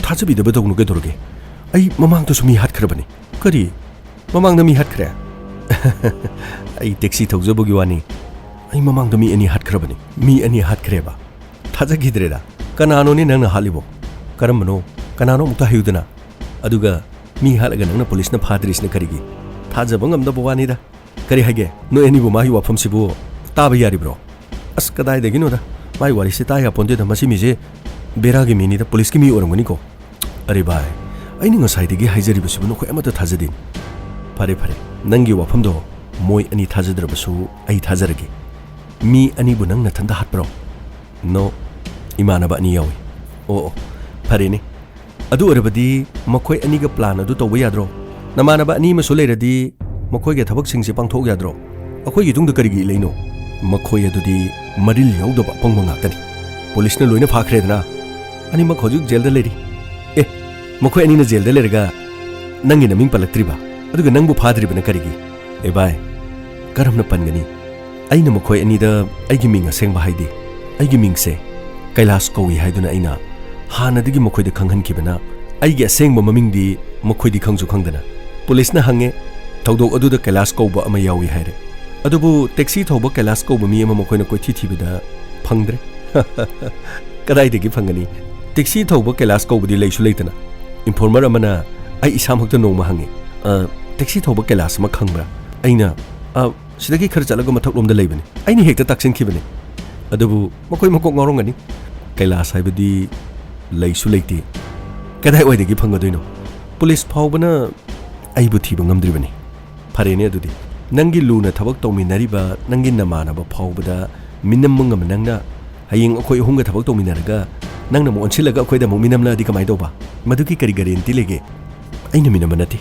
ꯊꯥꯖꯕꯤꯗꯕ ꯇꯧꯅꯨ ꯀꯩꯗꯧꯔꯒꯦ? ꯑꯩ ꯃꯃꯥꯡꯗꯁꯨ ꯃꯤ ꯍꯥꯠꯈ꯭ꯔꯕꯅꯤ꯫" "ꯀꯔꯤ? ꯃꯃꯥꯡꯗ ꯃꯤ ꯍꯥꯠꯈ꯭ꯔꯦ?" "ꯑꯩ ꯇꯦꯛꯁꯤ ꯊꯧꯖꯕꯒꯤ ꯋꯥꯅꯤ꯫ ꯑꯩ ꯃꯃꯥꯡꯗ ꯃꯤ ꯑꯅꯤ ꯍꯥꯠꯈ꯭ꯔꯕꯅꯤ꯫" "ꯃꯤ ꯑꯅꯤ ꯍꯥꯠꯈ꯭ꯔꯦꯕ? ꯊꯥꯖꯈꯤꯗ꯭ꯔꯦꯗ꯫ ꯀꯅꯥꯅꯣꯅꯦ ꯅꯪꯅ ꯍꯥꯠꯂꯤꯕꯣ? ꯀꯔꯝꯕꯅꯣ? ꯀꯅꯥꯅꯣ ꯑꯃꯨꯛꯇ ꯍꯥꯏꯌꯨꯗꯅ?" ꯑꯗꯨꯒ ꯃꯤ ꯍꯥꯠꯂꯒ ꯅꯪꯅ ꯄꯨꯂꯤꯁꯅ ꯐꯥꯗ꯭ꯔꯤꯁꯤꯅ ꯀꯔꯤꯒꯤ? ꯊꯥꯖꯕ ꯉꯝꯗꯕ ꯋꯥꯅꯤꯗ꯫ ꯀꯔꯤ ꯍꯥꯏꯒꯦ? ꯅꯣꯏ ꯑꯅꯤꯕꯨ ꯃꯥꯒꯤ ꯋꯥꯐꯝꯁꯤꯕꯨ ꯇꯥꯕ ꯌꯥꯔꯤꯕ꯭ꯔꯣ? ꯑꯁ, ꯀꯗꯥꯏꯗꯒꯤꯅꯣꯗ꯫ ꯃꯥꯏ ꯋꯥꯔꯤꯁꯦ ꯇꯥ ꯌꯥꯄꯣꯟꯇꯦꯗ꯫ ꯃꯁꯤ ꯃꯤꯁꯦ ꯕꯦꯔꯥꯒꯤ ꯃꯤꯅꯤꯗ, ꯄꯨꯂꯤꯁꯀꯤ ꯃꯤ ꯑꯣꯏꯔꯝꯒꯅꯤꯀꯣ꯫ ꯑꯔꯦ ꯚꯥꯏ, ꯑꯩꯅ ꯉꯁꯥꯏꯗꯒꯤ ꯍꯥꯏꯖꯔꯤꯕꯁꯤꯕꯨ ꯅꯈꯣꯏ ꯑꯃꯠꯇ ꯊꯥꯖꯗꯦ꯫ ꯐꯔꯦ ꯐꯔꯦ, ꯅꯪꯒꯤ ꯋꯥꯐꯝꯗꯣ ꯃꯣꯏ ꯑꯅꯤ ꯊꯥꯖꯗ꯭ꯔꯕꯁꯨ ꯑꯩ ꯊꯥꯖꯔꯒꯦ꯫ ꯃꯤ ꯑꯅꯤꯕꯨ ꯅꯪ ꯅꯊꯟꯗ ꯍꯥꯠꯄ꯭ꯔꯣ? ꯅꯣ, ꯏꯃꯥꯟꯅꯕ ꯑꯅꯤ ꯌꯥꯎꯏ꯫ ꯑꯣ ꯑꯣ, ꯐꯔꯦꯅꯦ꯫ ꯑꯗꯨ ꯑꯣꯏꯔꯕꯗꯤ ꯃꯈꯣꯏ ꯑꯅꯤꯒ ꯄ꯭ꯂꯥꯟ ꯑꯗꯨ ꯇꯧꯕ ꯌꯥꯗ꯭ꯔꯣ? ꯅꯃꯥꯟꯅꯕ ꯑꯅꯤ ꯑꯃꯁꯨ ꯂꯩꯔꯗꯤ ꯃꯈꯣꯏꯒ ꯊꯕꯛꯁꯤꯡꯁꯦ ꯄꯥꯡꯊꯣꯛ ꯌꯥꯗ꯭ꯔꯣ? ꯑꯩꯈꯣꯏꯒꯤ ꯏꯇꯨꯡꯗ ꯀꯔꯤꯒꯤ ꯏꯜꯂꯛꯏꯅꯣ? ꯃꯈꯣꯏ ꯑꯗꯨꯗꯤ ꯃꯔꯤꯜ ꯌꯥꯎꯗꯕ ꯑꯄꯪꯕ ꯉꯥꯛꯇꯅꯤ꯫ ꯄꯨꯂꯤꯁꯅ ꯂꯣꯏꯅ ꯐꯥꯈ꯭ꯔꯦꯗꯅ꯫ ꯑꯅꯤꯃꯛ ꯍꯧꯖꯤꯛ ꯖꯦꯜꯗ ꯂꯩꯔꯤ꯫ ꯑꯦ, ꯃꯈꯣꯏ ꯑꯅꯤꯅ ꯖꯦꯜꯗ ꯂꯩꯔꯒ ꯅꯪꯒꯤ ꯅꯃꯤꯡ ꯄꯜꯂꯛꯇ꯭ꯔꯤꯕ? ꯑꯗꯨꯒ ꯅꯪꯕꯨ ꯐꯥꯗ꯭ꯔꯤꯕꯅ ꯀꯔꯤꯒꯤ? ꯑꯦ ꯚꯥꯏ, ꯀꯔꯝꯅ ꯄꯟꯒꯅꯤ? ꯑꯩꯅ ꯃꯈꯣꯏ ꯑꯅꯤꯗ ꯑꯩꯒꯤ ꯃꯤꯡ ꯑꯁꯦꯡꯕ ꯍꯥꯏꯗꯦ꯫ ꯑꯩꯒꯤ ꯃꯤꯡꯁꯦ ꯀꯩꯂꯥꯁ ꯀꯧꯏ ꯍꯥꯏꯗꯨꯅ ꯑꯩꯅ ꯍꯥꯟꯅꯗꯒꯤ ꯃꯈꯣꯏꯗ ꯈꯪꯍꯟꯈꯤꯕꯅ ꯑꯩꯒꯤ ꯑꯁꯦꯡꯕ ꯃꯃꯤꯡꯗꯤ ꯃꯈꯣꯏꯗꯤ ꯈꯪꯁꯨ ꯈꯪꯗꯅ꯫ ꯄꯨꯂꯤꯁꯅ ꯍꯪꯉꯦ, "ꯊꯧꯗꯣꯛ ꯑꯗꯨꯗ ꯀꯩꯂꯥꯁ ꯀꯧꯕ ꯑꯃ ꯌꯥꯎꯏ" ꯍꯥꯏꯔꯦ꯫ ꯑꯗꯨꯕꯨ ꯇꯦꯛꯁꯤ ꯊꯧꯕ ꯀꯩꯂꯥꯁ ꯀꯧꯕ ꯃꯤ ꯑꯃ ꯃꯈꯣꯏꯅ ꯀꯣꯏꯊꯤ ꯊꯤꯕꯗ ꯐꯪꯗ꯭ꯔꯦ꯫ ꯀꯗꯥꯏꯗꯒꯤ ꯐꯪꯒꯅꯤ? ꯇꯦꯛꯁꯤ ꯊꯧꯕ ꯀꯩꯂꯥꯁ ꯀꯧꯕꯗꯤ ꯂꯩꯁꯨ ꯂꯩꯇꯅ꯫ ꯏꯟꯐꯣꯔꯃꯔ ꯑꯃꯅ ꯑꯩ ꯏꯁꯥꯃꯛꯇ ꯅꯣꯡꯃ ꯍꯪꯉꯤ, "ꯑ, ꯇꯦꯛꯁꯤ ꯊꯧꯕ ꯀꯩꯂꯥꯁ ꯑꯃ ꯈꯪꯕ꯭ꯔꯥ?" ꯑꯩꯅ, "ꯑ, ꯁꯤꯗꯒꯤ ꯈꯔ ꯆꯠꯂꯒ ꯃꯊꯛꯂꯣꯝꯗ ꯂꯩꯕꯅꯤ"꯫ ꯑꯩꯅ ꯍꯦꯛꯇ ꯇꯥꯛꯁꯤꯟꯈꯤꯕꯅꯤ꯫ ꯑꯗꯨꯕꯨ ꯃꯈꯣꯏ ꯃꯀꯣꯛ ꯉꯥꯎꯔꯝꯒꯅꯤ꯫ ꯀꯩꯂꯥꯁ ꯍꯥꯏꯕꯗꯤ ꯂꯩꯁꯨ ꯂꯩꯇꯦ꯫ ꯀꯗꯥꯏꯋꯥꯏꯗꯒꯤ ꯐꯪꯒꯗꯣꯏꯅꯣ? ꯄꯨꯂꯤꯁ ꯐꯥꯎꯕꯅ ꯑꯩꯕꯨ ꯊꯤꯕ ꯉꯝꯗ꯭ꯔꯤꯕꯅꯤ꯫ ꯐꯔꯦꯅꯦ ꯑꯗꯨꯗꯤ꯫ ꯅꯪꯒꯤ ꯂꯨꯅ ꯊꯕꯛ ꯇꯧꯃꯤꯟꯅꯔꯤꯕ ꯅꯪꯒꯤ ꯅꯃꯥꯟꯅꯕ ꯐꯥꯎꯕꯗ ꯃꯤꯅꯝꯕ ꯉꯝꯕ ꯅꯪꯅ ꯍꯌꯦꯡ ꯑꯩꯈꯣꯏ ꯑꯍꯨꯝꯒ ꯊꯕꯛ ꯇꯧꯃꯤꯟꯅꯔꯒ ꯅꯪꯅ ꯑꯃꯨꯛ ꯑꯣꯟꯁꯤꯜꯂꯒ ꯑꯩꯈꯣꯏꯗ ꯑꯃꯨꯛ ꯃꯤꯅꯝꯂꯛꯑꯗꯤ ꯀꯃꯥꯏꯅ ꯇꯧꯕ? ꯃꯗꯨꯒꯤ ꯀꯔꯤ ꯒꯥꯔꯦꯟꯇꯤ ꯂꯩꯒꯦ? ꯑꯩꯅ ꯃꯤꯅꯝꯕ ꯅꯠꯇꯦ꯫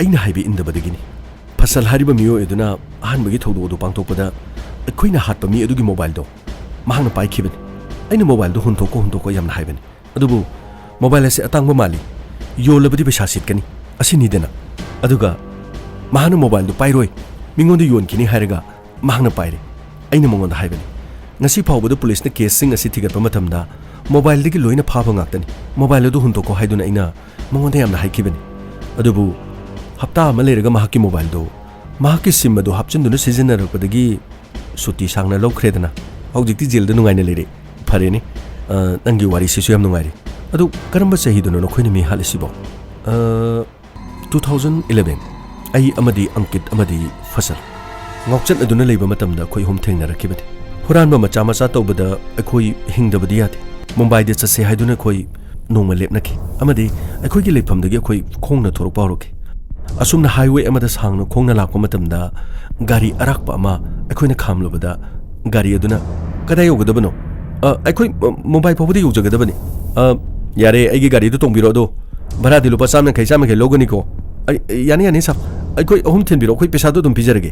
ꯑꯩꯅ ꯍꯥꯏꯕ ꯏꯟꯗꯕꯗꯒꯤꯅꯤ꯫ ꯐꯁꯜ ꯍꯥꯏꯔꯤꯕ ꯃꯤꯑꯣꯏ ꯑꯗꯨꯅ ꯑꯍꯥꯟꯕꯒꯤ ꯊꯧꯗꯣꯛ ꯑꯗꯨ ꯄꯥꯡꯊꯣꯛꯄꯗ ꯑꯩꯈꯣꯏꯅ ꯍꯥꯠꯄ ꯃꯤ ꯑꯗꯨꯒꯤ ꯃꯣꯕꯥꯏꯜꯗꯣ ꯃꯍꯥꯛꯅ ꯄꯥꯏꯈꯤꯕꯅꯤ꯫ ꯑꯩꯅ ꯃꯣꯕꯥꯏꯜꯗꯣ ꯍꯨꯟꯗꯣꯛꯀꯣ, ꯍꯨꯟꯗꯣꯛꯀꯣ ꯌꯥꯝꯅ ꯍꯥꯏꯕꯅꯤ꯫ ꯑꯗꯨꯕꯨ ꯃꯣꯕꯥꯏꯜ ꯑꯁꯤ ꯑꯇꯥꯡꯕ ꯃꯥꯜꯂꯤ, ꯌꯣꯜꯂꯕꯗꯤ ꯄꯩꯁꯥ ꯁꯤꯠꯀꯅꯤ, ꯑꯁꯤꯅꯤꯗꯅ꯫ ꯑꯗꯨꯒ ꯃꯍꯥꯛꯅ ꯃꯣꯕꯥꯏꯜꯗꯨ ꯄꯥꯏꯔꯣꯏ, ꯃꯤꯉꯣꯟꯗ ꯌꯣꯟꯈꯤꯅꯤ ꯍꯥꯏꯔꯒ ꯃꯍꯥꯛꯅ ꯄꯥꯏꯔꯦ꯫ ꯑꯩꯅ ꯃꯉꯣꯟꯗ ꯍꯥꯏꯕꯅꯤ, "ꯉꯁꯤ ꯐꯥꯎꯕꯗ ꯄꯨꯂꯤꯁꯅ ꯀꯦꯁꯁꯤꯡ ꯑꯁꯤ ꯊꯤꯒꯠꯄ ꯃꯇꯝꯗ ꯃꯣꯕꯥꯏꯜꯗꯒꯤ ꯂꯣꯏꯅ ꯐꯥꯕ ꯉꯥꯛꯇꯅꯤ, ꯃꯣꯕꯥꯏꯜ ꯑꯗꯨ ꯍꯨꯟꯗꯣꯛꯈꯣ" ꯍꯥꯏꯗꯨꯅ ꯑꯩꯅ ꯃꯉꯣꯟꯗ ꯌꯥꯝꯅ ꯍꯥꯏꯈꯤꯕꯅꯤ꯫ ꯑꯗꯨꯕꯨ ꯍꯞꯇꯥ ꯑꯃ ꯂꯩꯔꯒ ꯃꯍꯥꯛꯀꯤ ꯃꯣꯕꯥꯏꯜꯗꯨ, ꯃꯍꯥꯛꯀꯤ ꯁꯤꯝ ꯑꯗꯨ ꯍꯥꯞꯆꯤꯟꯗꯨꯅ ꯁꯤꯖꯤꯟꯅꯔꯛꯄꯗꯒꯤ ꯁꯨꯇꯤ ꯁꯥꯡꯅ ꯂꯧꯈ꯭ꯔꯦꯗꯅ꯫ ꯍꯧꯖꯤꯛꯇꯤ ꯖꯦꯜꯗ ꯅꯨꯡꯉꯥꯏꯅ ꯂꯩꯔꯦ꯫ ꯐꯔꯦꯅꯦ, ꯑ, ꯅꯪꯒꯤ ꯋꯥꯔꯤꯁꯤꯁꯨ ꯌꯥꯝ ꯅꯨꯡꯉꯥꯏꯔꯦ꯫ ꯑꯗꯨ ꯀꯔꯝꯕ ꯆꯍꯤꯗꯅꯣ ꯅꯈꯣꯏꯅ ꯃꯤ ꯍꯥꯠꯂꯤꯁꯤꯕꯣ? ꯑ, two thousand eleven, ꯑꯩ ꯑꯃꯗꯤ ꯑꯪꯀꯤꯠ ꯑꯃꯗꯤ ꯐꯁꯜ ꯉꯥꯎꯆꯠꯅꯗꯨꯅ ꯂꯩꯕ ꯃꯇꯝꯗ ꯑꯩꯈꯣꯏ ꯑꯍꯨꯝ ꯊꯦꯡꯅꯔꯛꯈꯤꯕꯅꯤ꯫ ꯍꯨꯔꯥꯟꯕ ꯃꯆꯥ ꯃꯆꯥ ꯇꯧꯕꯗ ꯑꯩꯈꯣꯏ ꯍꯤꯡꯗꯕꯗꯤ ꯌꯥꯗꯦ꯫ ꯃꯨꯝꯕꯥꯏꯗ ꯆꯠꯁꯦ ꯍꯥꯏꯗꯨꯅ ꯑꯩꯈꯣꯏ ꯅꯣꯡꯃ ꯂꯦꯞꯅꯈꯤ ꯑꯃꯗꯤ ꯑꯩꯈꯣꯏꯒꯤ ꯂꯩꯐꯝꯗꯒꯤ ꯑꯩꯈꯣꯏ ꯈꯣꯡꯅ ꯊꯣꯔꯛꯄ ꯍꯧꯔꯛꯈꯤ꯫ ꯑꯁꯨꯝꯅ highway ꯑꯃꯗ ꯁꯥꯡꯅ ꯈꯣꯡꯅ ꯂꯥꯛꯄ ꯃꯇꯝꯗ ꯒꯥꯔꯤ ꯑꯔꯥꯛꯄ ꯑꯃ ꯑꯩꯈꯣꯏꯅ ꯈꯥꯝꯂꯨꯕꯗ ꯒꯥꯔꯤ ꯑꯗꯨꯅ, "ꯀꯗꯥꯏ ꯌꯧꯒꯗꯕꯅꯣ?" "ꯑ, ꯑꯩꯈꯣꯏ, ꯑ, ꯃꯨꯝꯕꯥꯏ ꯐꯥꯎꯕꯗ ꯌꯧꯖꯒꯗꯕꯅꯤ꯫" "ꯑ, ꯌꯥꯔꯦ, ꯑꯩꯒꯤ ꯒꯥꯔꯤꯗꯨ ꯇꯣꯡꯕꯤꯔꯣ, ꯑꯗꯣ ꯚꯔꯥꯗꯤ ꯂꯨꯄꯥ ꯆꯥꯝ ꯌꯥꯡꯈꯩ, ꯆꯥꯝ ꯌꯥꯡꯈꯩ ꯂꯧꯒꯅꯤꯀꯣ꯫" "ꯑ, ꯌꯥꯅꯤ, ꯌꯥꯅꯤ ꯁꯥꯔ, ꯑꯩꯈꯣꯏ ꯑꯍꯨꯝ ꯊꯤꯟꯕꯤꯔꯣ, ꯑꯩꯈꯣꯏ ꯄꯩꯁꯥꯗꯣ ꯑꯗꯨꯝ ꯄꯤꯖꯔꯒꯦ꯫"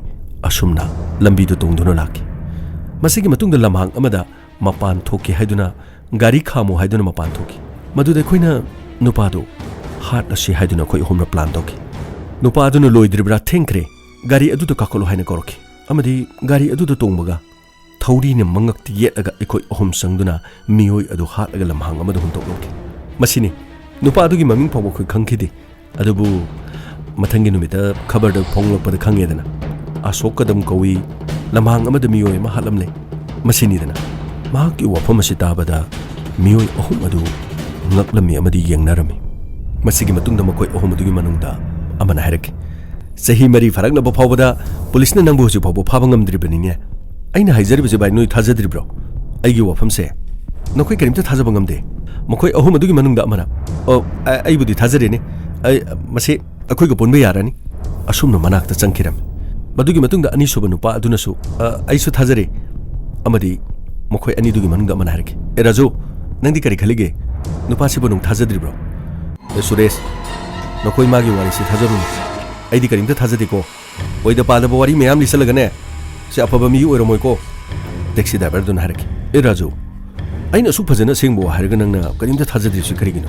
ꯑꯁꯨꯝꯅ ꯂꯝꯕꯤꯗꯨ ꯇꯣꯡꯗꯨꯅ ꯂꯥꯛꯈꯤ꯫ ꯃꯁꯤꯒꯤ ꯃꯇꯨꯡꯗ ꯂꯝꯍꯥꯡ ꯑꯃꯗ ꯃꯄꯥꯟ ꯊꯣꯛꯀꯦ ꯍꯥꯏꯗꯨꯅ, ꯒꯥꯔꯤ ꯈꯥꯝꯃꯨ ꯍꯥꯏꯗꯨꯅ ꯃꯄꯥꯟ ꯊꯣꯛꯈꯤ꯫ ꯃꯗꯨꯗ ꯑꯩꯈꯣꯏꯅ ꯅꯨꯄꯥꯗꯨ ꯍꯥꯠꯂꯁꯤ ꯍꯥꯏꯗꯨꯅ ꯑꯩꯈꯣꯏ ꯑꯍꯨꯝꯅ plan ꯇꯧꯈꯤ꯫ ꯅꯨꯄꯥ ꯑꯗꯨꯅ, "ꯂꯣꯏꯗ꯭ꯔꯤꯕ꯭ꯔꯥ? ꯊꯦꯡꯈ꯭ꯔꯦ, ꯒꯥꯔꯤ ꯑꯗꯨꯗ ꯀꯥꯈꯠꯂꯨ" ꯍꯥꯏꯅ ꯀꯧꯔꯛꯈꯤ꯫ ꯑꯃꯗꯤ ꯒꯥꯔꯤ ꯑꯗꯨꯗ ꯇꯣꯡꯕꯒ ꯊꯧꯔꯤꯅ ꯃꯉꯛꯇ ꯌꯦꯠꯂꯒ ꯑꯩꯈꯣꯏ ꯑꯍꯨꯝ ꯆꯪꯗꯨꯅ ꯃꯤꯑꯣꯏ ꯑꯗꯨ ꯍꯥꯠꯂꯒ ꯂꯝꯍꯥꯡ ꯑꯃꯗ ꯍꯨꯟꯗꯣꯛꯂꯝꯈꯤ꯫ ꯃꯁꯤꯅꯤ, ꯅꯨꯄꯥ ꯑꯗꯨꯒꯤ ꯃꯃꯤꯡ ꯐꯥꯎꯕ ꯑꯩꯈꯣꯏ ꯈꯪꯈꯤꯗꯦ꯫ ꯑꯗꯨꯕꯨ ꯃꯊꯪꯒꯤ ꯅꯨꯃꯤꯠꯇ ꯈꯕꯔꯗ ꯐꯣꯡꯂꯛꯄꯗ ꯈꯪꯉꯦꯗꯅ, "ꯑꯁꯣꯛ ꯀꯗꯝ ꯀꯧꯏ, ꯂꯝꯍꯥꯡ ꯑꯃꯗ ꯃꯤꯑꯣꯏ ꯑꯃ ꯍꯥꯠꯂꯝꯂꯦ꯫" ꯃꯁꯤꯅꯤꯗꯅ꯫ ꯃꯍꯥꯛꯀꯤ ꯋꯥꯐꯝ ꯑꯁꯤ ꯇꯥꯕꯗ ꯃꯤꯑꯣꯏ ꯑꯍꯨꯝ ꯑꯗꯨ ꯉꯛꯂꯝꯃꯤ ꯑꯃꯗꯤ ꯌꯦꯡꯅꯔꯝꯃꯤ꯫ ꯃꯁꯤꯒꯤ ꯃꯇꯨꯡꯗ ꯃꯈꯣꯏ ꯑꯍꯨꯝ ꯑꯗꯨꯒꯤ ꯃꯅꯨꯡꯗ ꯑꯃꯅ ꯍꯥꯏꯔꯛꯈꯤ, "ꯆꯍꯤ ꯃꯔꯤ ꯐꯥꯔꯛꯅꯕ ꯐꯥꯎꯕꯗ ꯄꯨꯂꯤꯁꯅ ꯅꯪꯕꯨ ꯍꯧꯖꯤꯛ ꯐꯥꯎꯕ ꯐꯥꯕ ꯉꯝꯗ꯭ꯔꯤꯕꯅꯤꯅꯦ꯫ ꯑꯩꯅ ꯍꯥꯏꯖꯔꯤꯕꯁꯦ, ꯚꯥꯏ, ꯅꯣꯏ ꯊꯥꯖꯗ꯭ꯔꯤꯕ꯭ꯔꯣ? ꯑꯩꯒꯤ ꯋꯥꯐꯝꯁꯦ ꯅꯈꯣꯏ ꯀꯔꯤꯝꯇ ꯊꯥꯖꯕ ꯉꯝꯗꯦ꯫" ꯃꯈꯣꯏ ꯑꯍꯨꯝ ꯑꯗꯨꯒꯤ ꯃꯅꯨꯡꯗ ꯑꯃꯅ, "ꯑꯣ, ꯑ-, ꯑꯩꯕꯨꯗꯤ ꯊꯥꯖꯔꯦꯅꯦ꯫ ꯑꯩ, ꯃꯁꯤ ꯑꯩꯈꯣꯏꯒ ꯄꯨꯟꯕ ꯌꯥꯔꯅꯤ꯫" ꯑꯁꯨꯝꯅ ꯃꯅꯥꯛꯇ ꯆꯪꯈꯤꯔꯝꯃꯤ꯫ ꯃꯗꯨꯒꯤ ꯃꯇꯨꯡꯗ ꯑꯅꯤꯁꯨꯕ ꯅꯨꯄꯥ ꯑꯗꯨꯅꯁꯨ, "ꯑ, ꯑꯩꯁꯨ ꯊꯥꯖꯔꯦ꯫" ꯑꯃꯗꯤ ꯃꯈꯣꯏ ꯑꯅꯤꯗꯨꯒꯤ ꯃꯅꯨꯡꯗ ꯑꯃꯅ ꯍꯥꯏꯔꯛꯈꯤ, "ꯑꯦ ꯔꯥꯖꯨ, ꯅꯪꯗꯤ ꯀꯔꯤ ꯈꯜꯂꯤꯒꯦ? ꯅꯨꯄꯥꯁꯤꯕꯨ ꯅꯪ ꯊꯥꯖꯗ꯭ꯔꯤꯕ꯭ꯔꯣ?" "ꯑꯦ ꯁꯨꯔꯦꯁ, ꯅꯈꯣꯏ ꯃꯥꯒꯤ ꯋꯥꯔꯤꯁꯤ ꯊꯥꯖꯔꯨꯅꯨ꯫ ꯑꯩꯗꯤ ꯀꯔꯤꯝꯇ ꯊꯥꯖꯗꯦꯀꯣ꯫ ꯑꯣꯏꯗ ꯄꯥꯗꯕ ꯋꯥꯔꯤ ꯃꯌꯥꯝ ꯂꯤꯁꯜꯂꯒꯅꯦ, ꯁꯤ ꯑꯐꯕ ꯃꯤ ꯑꯣꯏꯔꯝꯃꯣꯏꯀꯣ꯫" ꯇꯦꯛꯁꯤ ꯗ꯭ꯔꯥꯏꯚꯔꯗꯨꯅ ꯍꯥꯏꯔꯛꯈꯤ, "ꯑꯦ ꯔꯥꯖꯨ, ꯑꯩꯅ ꯑꯁꯨꯛ ꯐꯖꯅ ꯑꯁꯦꯡꯕ ꯋꯥ ꯍꯥꯏꯔꯒ ꯅꯪꯅ ꯀꯔꯤꯝꯇ ꯊꯥꯖꯗ꯭ꯔꯤꯁꯤ ꯀꯔꯤꯒꯤꯅꯣ?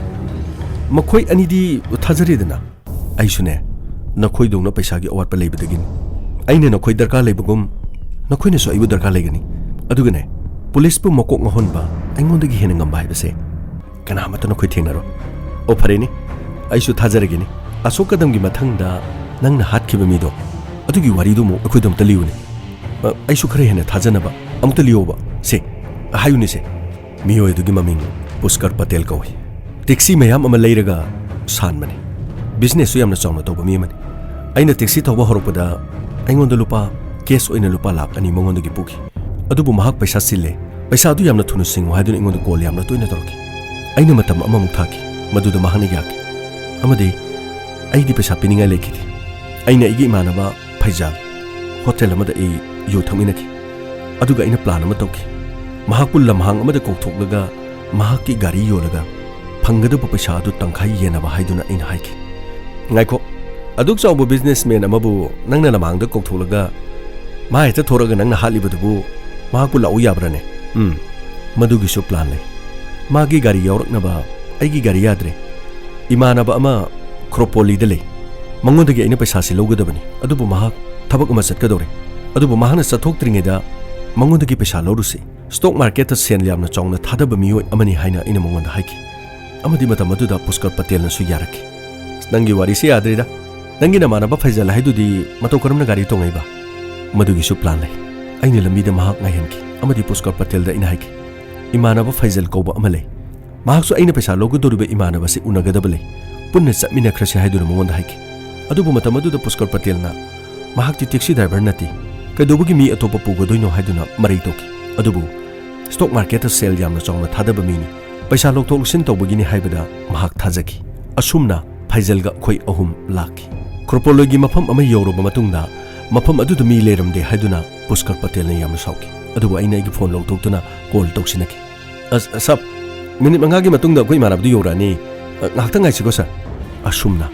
ꯃꯈꯣꯏ ꯑꯅꯤꯗꯤ ꯊꯥꯖꯔꯦꯗꯅ꯫ ꯑꯩꯁꯨꯅꯦ, ꯅꯈꯣꯏꯗꯧꯅ ꯄꯩꯁꯥꯒꯤ ꯑꯋꯥꯠꯄ ꯂꯩꯕꯗꯒꯤꯅꯤ꯫ ꯑꯩꯅ ꯅꯈꯣꯏ ꯗꯔꯀꯥꯔ ꯂꯩꯕꯒꯨꯝ ꯅꯈꯣꯏꯅꯁꯨ ꯑꯩꯕꯨ ꯗꯔꯀꯥꯔ ꯂꯩꯒꯅꯤ꯫ ꯑꯗꯨꯒꯅꯦ, ꯄꯨꯂꯤꯁꯄꯨ ꯃꯀꯣꯛ ꯉꯥꯎꯍꯟꯕ ꯑꯩꯉꯣꯟꯗꯒꯤ ꯍꯦꯟꯅ ꯉꯝꯕ ꯍꯥꯏꯕꯁꯦ ꯀꯅꯥꯃꯠꯇ ꯅꯈꯣꯏ ꯊꯦꯡꯅꯔꯣꯏ꯫" "ꯑꯣ, ꯐꯔꯦꯅꯦ, ꯑꯩꯁꯨ ꯊꯥꯖꯔꯒꯦꯅꯦ꯫ ꯑꯁꯣꯛ ꯀꯗꯝꯒꯤ ꯃꯊꯪꯗ ꯅꯪꯅ ꯍꯥꯠꯈꯤꯕ ꯃꯤꯗꯣ, ꯑꯗꯨꯒꯤ ꯋꯥꯔꯤꯗꯨ ꯑꯃꯨꯛ ꯑꯩꯈꯣꯏꯗ ꯑꯃꯨꯛꯇ ꯂꯤꯌꯨꯅꯦ꯫ ꯑ, ꯑꯩꯁꯨ ꯈꯔ ꯍꯦꯟꯅ ꯊꯥꯖꯅꯕ ꯑꯃꯨꯛꯇ ꯂꯤꯌꯣꯕ꯫ ꯁꯦ, ꯍꯥꯏꯌꯨꯅꯦ ꯁꯦ꯫" ꯃꯤꯑꯣꯏ ꯑꯗꯨꯒꯤ ꯃꯃꯤꯡ ꯄꯨꯁꯀꯔ ꯄꯇꯦꯜ ꯀꯧꯏ꯫ ꯇꯦꯛꯁꯤ ꯃꯌꯥꯝ ꯑꯃ ꯂꯩꯔꯒ ꯁꯥꯟꯕꯅꯤ꯫ ꯕꯤꯖꯤꯅꯦꯁꯁꯨ ꯌꯥꯝꯅ ꯆꯥꯎꯅ ꯇꯧꯕ ꯃꯤ ꯑꯃꯅꯤ꯫ ꯑꯩꯅ ꯇꯦꯛꯁꯤ ꯊꯧꯕ ꯍꯧꯔꯛꯄꯗ ꯑꯩꯉꯣꯟꯗ ꯂꯨꯄꯥ ꯀꯦꯁ ꯑꯣꯏꯅ ꯂꯨꯄꯥ ꯂꯥꯈ ꯑꯅꯤ ꯃꯉꯣꯟꯗꯒꯤ ꯄꯨꯈꯤ꯫ ꯑꯗꯨꯕꯨ ꯃꯍꯥꯛ ꯄꯩꯁꯥ ꯆꯤꯜꯂꯦ, ꯄꯩꯁꯥꯗꯨ ꯌꯥꯝꯅ ꯊꯨꯅ ꯁꯤꯡꯉꯨ ꯍꯥꯏꯗꯨꯅ ꯑꯩꯉꯣꯟꯗ ꯀꯣꯜ ꯌꯥꯝꯅ ꯇꯣꯏꯅ ꯇꯧꯔꯛꯈꯤ꯫ ꯑꯩꯅ ꯃꯇꯝ ꯑꯃꯃꯨꯛ ꯊꯥꯈꯤ, ꯃꯗꯨꯗ ꯃꯍꯥꯛꯅ ꯌꯥꯈꯤ꯫ ꯑꯃꯗꯤ ꯑꯩꯗꯤ ꯄꯩꯁꯥ ꯄꯤꯅꯤꯡꯉꯥꯏ ꯂꯩꯈꯤꯗꯦ꯫ ꯑꯩꯅ ꯑꯩꯒꯤ ꯏꯃꯥꯟꯅꯕ ꯐꯩꯖꯥꯜ ꯍꯣꯇꯦꯜ ꯑꯃꯗ ꯑꯩ ꯌꯨ ꯊꯛꯃꯤꯟꯅꯈꯤ꯫ ꯑꯗꯨꯒ ꯑꯩꯅ ꯄ꯭ꯂꯥꯟ ꯑꯃ ꯇꯧꯈꯤ꯫ ꯃꯍꯥꯛꯄꯨ ꯂꯝꯍꯥꯡ ꯑꯃꯗ ꯀꯧꯊꯣꯛꯂꯒ ꯃꯍꯥꯛꯀꯤ ꯒꯥꯔꯤ ꯌꯣꯜꯂꯒ ꯐꯪꯒꯗꯕ ꯄꯩꯁꯥ ꯑꯗꯨ ꯇꯪꯈꯥꯏ ꯌꯦꯟꯅꯕ ꯍꯥꯏꯗꯨꯅ ꯑꯩꯅ ꯍꯥꯏꯈꯤ꯫ "ꯉꯥꯏꯈꯣ, ꯑꯗꯨꯛ ꯆꯥꯎꯕ ꯕꯤꯖꯤꯅꯦꯁꯃꯦꯟ ꯑꯃꯕꯨ ꯅꯪꯅ ꯂꯝꯍꯥꯡꯗ ꯀꯧꯊꯣꯛꯂꯒ ꯃꯥ ꯍꯦꯛꯇ ꯊꯣꯔꯛꯑꯒ ꯅꯪꯅ ꯍꯥꯠꯂꯤꯕꯗꯨꯕꯨ ꯃꯍꯥꯛꯄꯨ ꯂꯥꯛꯎ ꯌꯥꯕ꯭ꯔꯥꯅꯦ?" "ꯎꯝ, ꯃꯗꯨꯒꯤꯁꯨ ꯄ꯭ꯂꯥꯟ ꯂꯩ꯫ ꯃꯥꯒꯤ ꯒꯥꯔꯤ ꯌꯥꯎꯔꯛꯅꯕ ꯑꯩꯒꯤ ꯒꯥꯔꯤ ꯌꯥꯗ꯭ꯔꯦ꯫ ꯏꯃꯥꯟꯅꯕ ꯑꯃ ꯈ꯭ꯔꯣꯄꯣꯂꯤꯗ ꯂꯩ꯫ ꯃꯉꯣꯟꯗꯒꯤ ꯑꯩꯅ ꯄꯩꯁꯥꯁꯤ ꯂꯧꯒꯗꯕꯅꯤ, ꯑꯗꯨꯕꯨ ꯃꯍꯥꯛ ꯊꯕꯛ ꯑꯃ ꯆꯠꯀꯗꯧꯔꯦ꯫ ꯑꯗꯨꯕꯨ ꯃꯍꯥꯛꯅ ꯆꯠꯊꯣꯛꯇ꯭ꯔꯤꯉꯩꯗ ꯃꯉꯣꯟꯗꯒꯤ ꯄꯩꯁꯥ ꯂꯧꯔꯨꯁꯤ꯫ ꯁ꯭ꯇꯣꯛ ꯃꯥꯔꯀꯦꯠꯇ ꯁꯦꯜ ꯌꯥꯝꯅ ꯆꯥꯎꯅ ꯊꯥꯗꯕ ꯃꯤꯑꯣꯏ ꯑꯃꯅꯤ" ꯍꯥꯏꯅ ꯑꯩꯅ ꯃꯉꯣꯟꯗ ꯍꯥꯏꯈꯤ꯫ ꯑꯃꯗꯤ ꯃꯇꯝ ꯑꯗꯨꯗ ꯄꯨꯁꯀꯔ ꯄꯇꯦꯜꯅꯁꯨ ꯌꯥꯔꯛꯈꯤ꯫ "ꯑꯁ, ꯅꯪꯒꯤ ꯋꯥꯔꯤꯁꯤ ꯌꯥꯗ꯭ꯔꯤꯗ꯫ ꯅꯪꯒꯤ ꯅꯃꯥꯟꯅꯕ ꯐꯩꯖꯜ ꯍꯥꯏꯗꯨꯗꯤ ꯃꯇꯧ ꯀꯔꯝꯅ ꯒꯥꯔꯤ ꯇꯣꯡꯉꯛꯏꯕ?" "ꯃꯗꯨꯒꯤꯁꯨ ꯄ꯭ꯂꯥꯟ ꯂꯩ꯫" ꯑꯩꯅ ꯂꯝꯕꯤꯗ ꯃꯍꯥꯛ ꯉꯥꯏꯍꯟꯈꯤ ꯑꯃꯗꯤ ꯄꯨꯁꯀꯔ ꯄꯇꯦꯜꯗ ꯑꯩꯅ ꯍꯥꯏꯈꯤ, "ꯏꯃꯥꯟꯅꯕ ꯐꯩꯖꯜ ꯀꯧꯕ ꯑꯃ ꯂꯩ꯫ ꯃꯍꯥꯛꯁꯨ ꯑꯩꯅ ꯄꯩꯁꯥ ꯂꯧꯒꯗꯧꯔꯤꯕ ꯏꯃꯥꯟꯅꯕꯁꯤ ꯎꯅꯒꯗꯕ ꯂꯩ꯫ ꯄꯨꯟꯅ ꯆꯠꯃꯤꯟꯅꯈ꯭ꯔꯁꯤ" ꯍꯥꯏꯗꯨꯅ ꯃꯉꯣꯟꯗ ꯍꯥꯏꯈꯤ꯫ ꯑꯗꯨꯕꯨ ꯃꯇꯝ ꯑꯗꯨꯗ ꯄꯨꯁꯀꯔ ꯄꯇꯦꯜꯅ, "ꯃꯍꯥꯛꯇꯤ ꯇꯦꯛꯁꯤ ꯗ꯭ꯔꯥꯏꯚꯔ ꯅꯠꯇꯦ꯫ ꯀꯩꯗꯧꯕꯒꯤ ꯃꯤ ꯑꯇꯣꯞꯄ ꯄꯨꯒꯗꯣꯏꯅꯣ?" ꯍꯥꯏꯗꯨꯅ ꯃꯔꯩ ꯇꯧꯈꯤ꯫ ꯑꯗꯨꯕꯨ ꯁ꯭ꯇꯣꯛ ꯃꯥꯔꯀꯦꯠꯇ ꯁꯦꯜ ꯌꯥꯝꯅ ꯆꯥꯎꯅ ꯊꯥꯗꯕ ꯃꯤꯅꯤ, ꯄꯩꯁꯥ ꯂꯧꯊꯣꯛ ꯂꯧꯁꯤꯟ ꯇꯧꯕꯒꯤꯅꯤ ꯍꯥꯏꯕꯗ ꯃꯍꯥꯛ ꯊꯥꯖꯈꯤ꯫ ꯑꯁꯨꯝꯅ ꯐꯩꯖꯜꯒ ꯑꯩꯈꯣꯏ ꯑꯍꯨꯝ ꯂꯥꯛꯈꯤ꯫ ꯈ꯭ꯔꯣꯄꯣꯂꯣꯏꯒꯤ ꯃꯐꯝ ꯑꯃ ꯌꯧꯔꯕ ꯃꯇꯨꯡꯗ ꯃꯐꯝ ꯑꯗꯨꯗ ꯃꯤ ꯂꯩꯔꯝꯗꯦ ꯍꯥꯏꯗꯨꯅ ꯄꯨꯁꯀꯔ ꯄꯇꯦꯜꯅ ꯌꯥꯝꯅ ꯁꯥꯎꯈꯤ꯫ ꯑꯗꯨꯕꯨ ꯑꯩꯅ ꯑꯩꯒꯤ ꯐꯣꯟ ꯂꯧꯊꯣꯛꯇꯨꯅ ꯀꯣꯜ ꯇꯧꯁꯤꯟꯅꯈꯤ꯫ "ꯑꯁ, ꯁꯥꯕ, ꯃꯤꯅꯤꯠ ꯃꯉꯥꯒꯤ ꯃꯇꯨꯡꯗ ꯑꯩꯈꯣꯏ ꯏꯃꯥꯟꯅꯕꯗꯨ ꯌꯧꯔꯛꯑꯅꯤ꯫ ꯑ, ꯉꯥꯏꯍꯥꯛꯇꯪ ꯉꯥꯏꯁꯤꯀꯣ, ꯁꯥꯔ꯫" ꯑꯁꯨꯝꯅ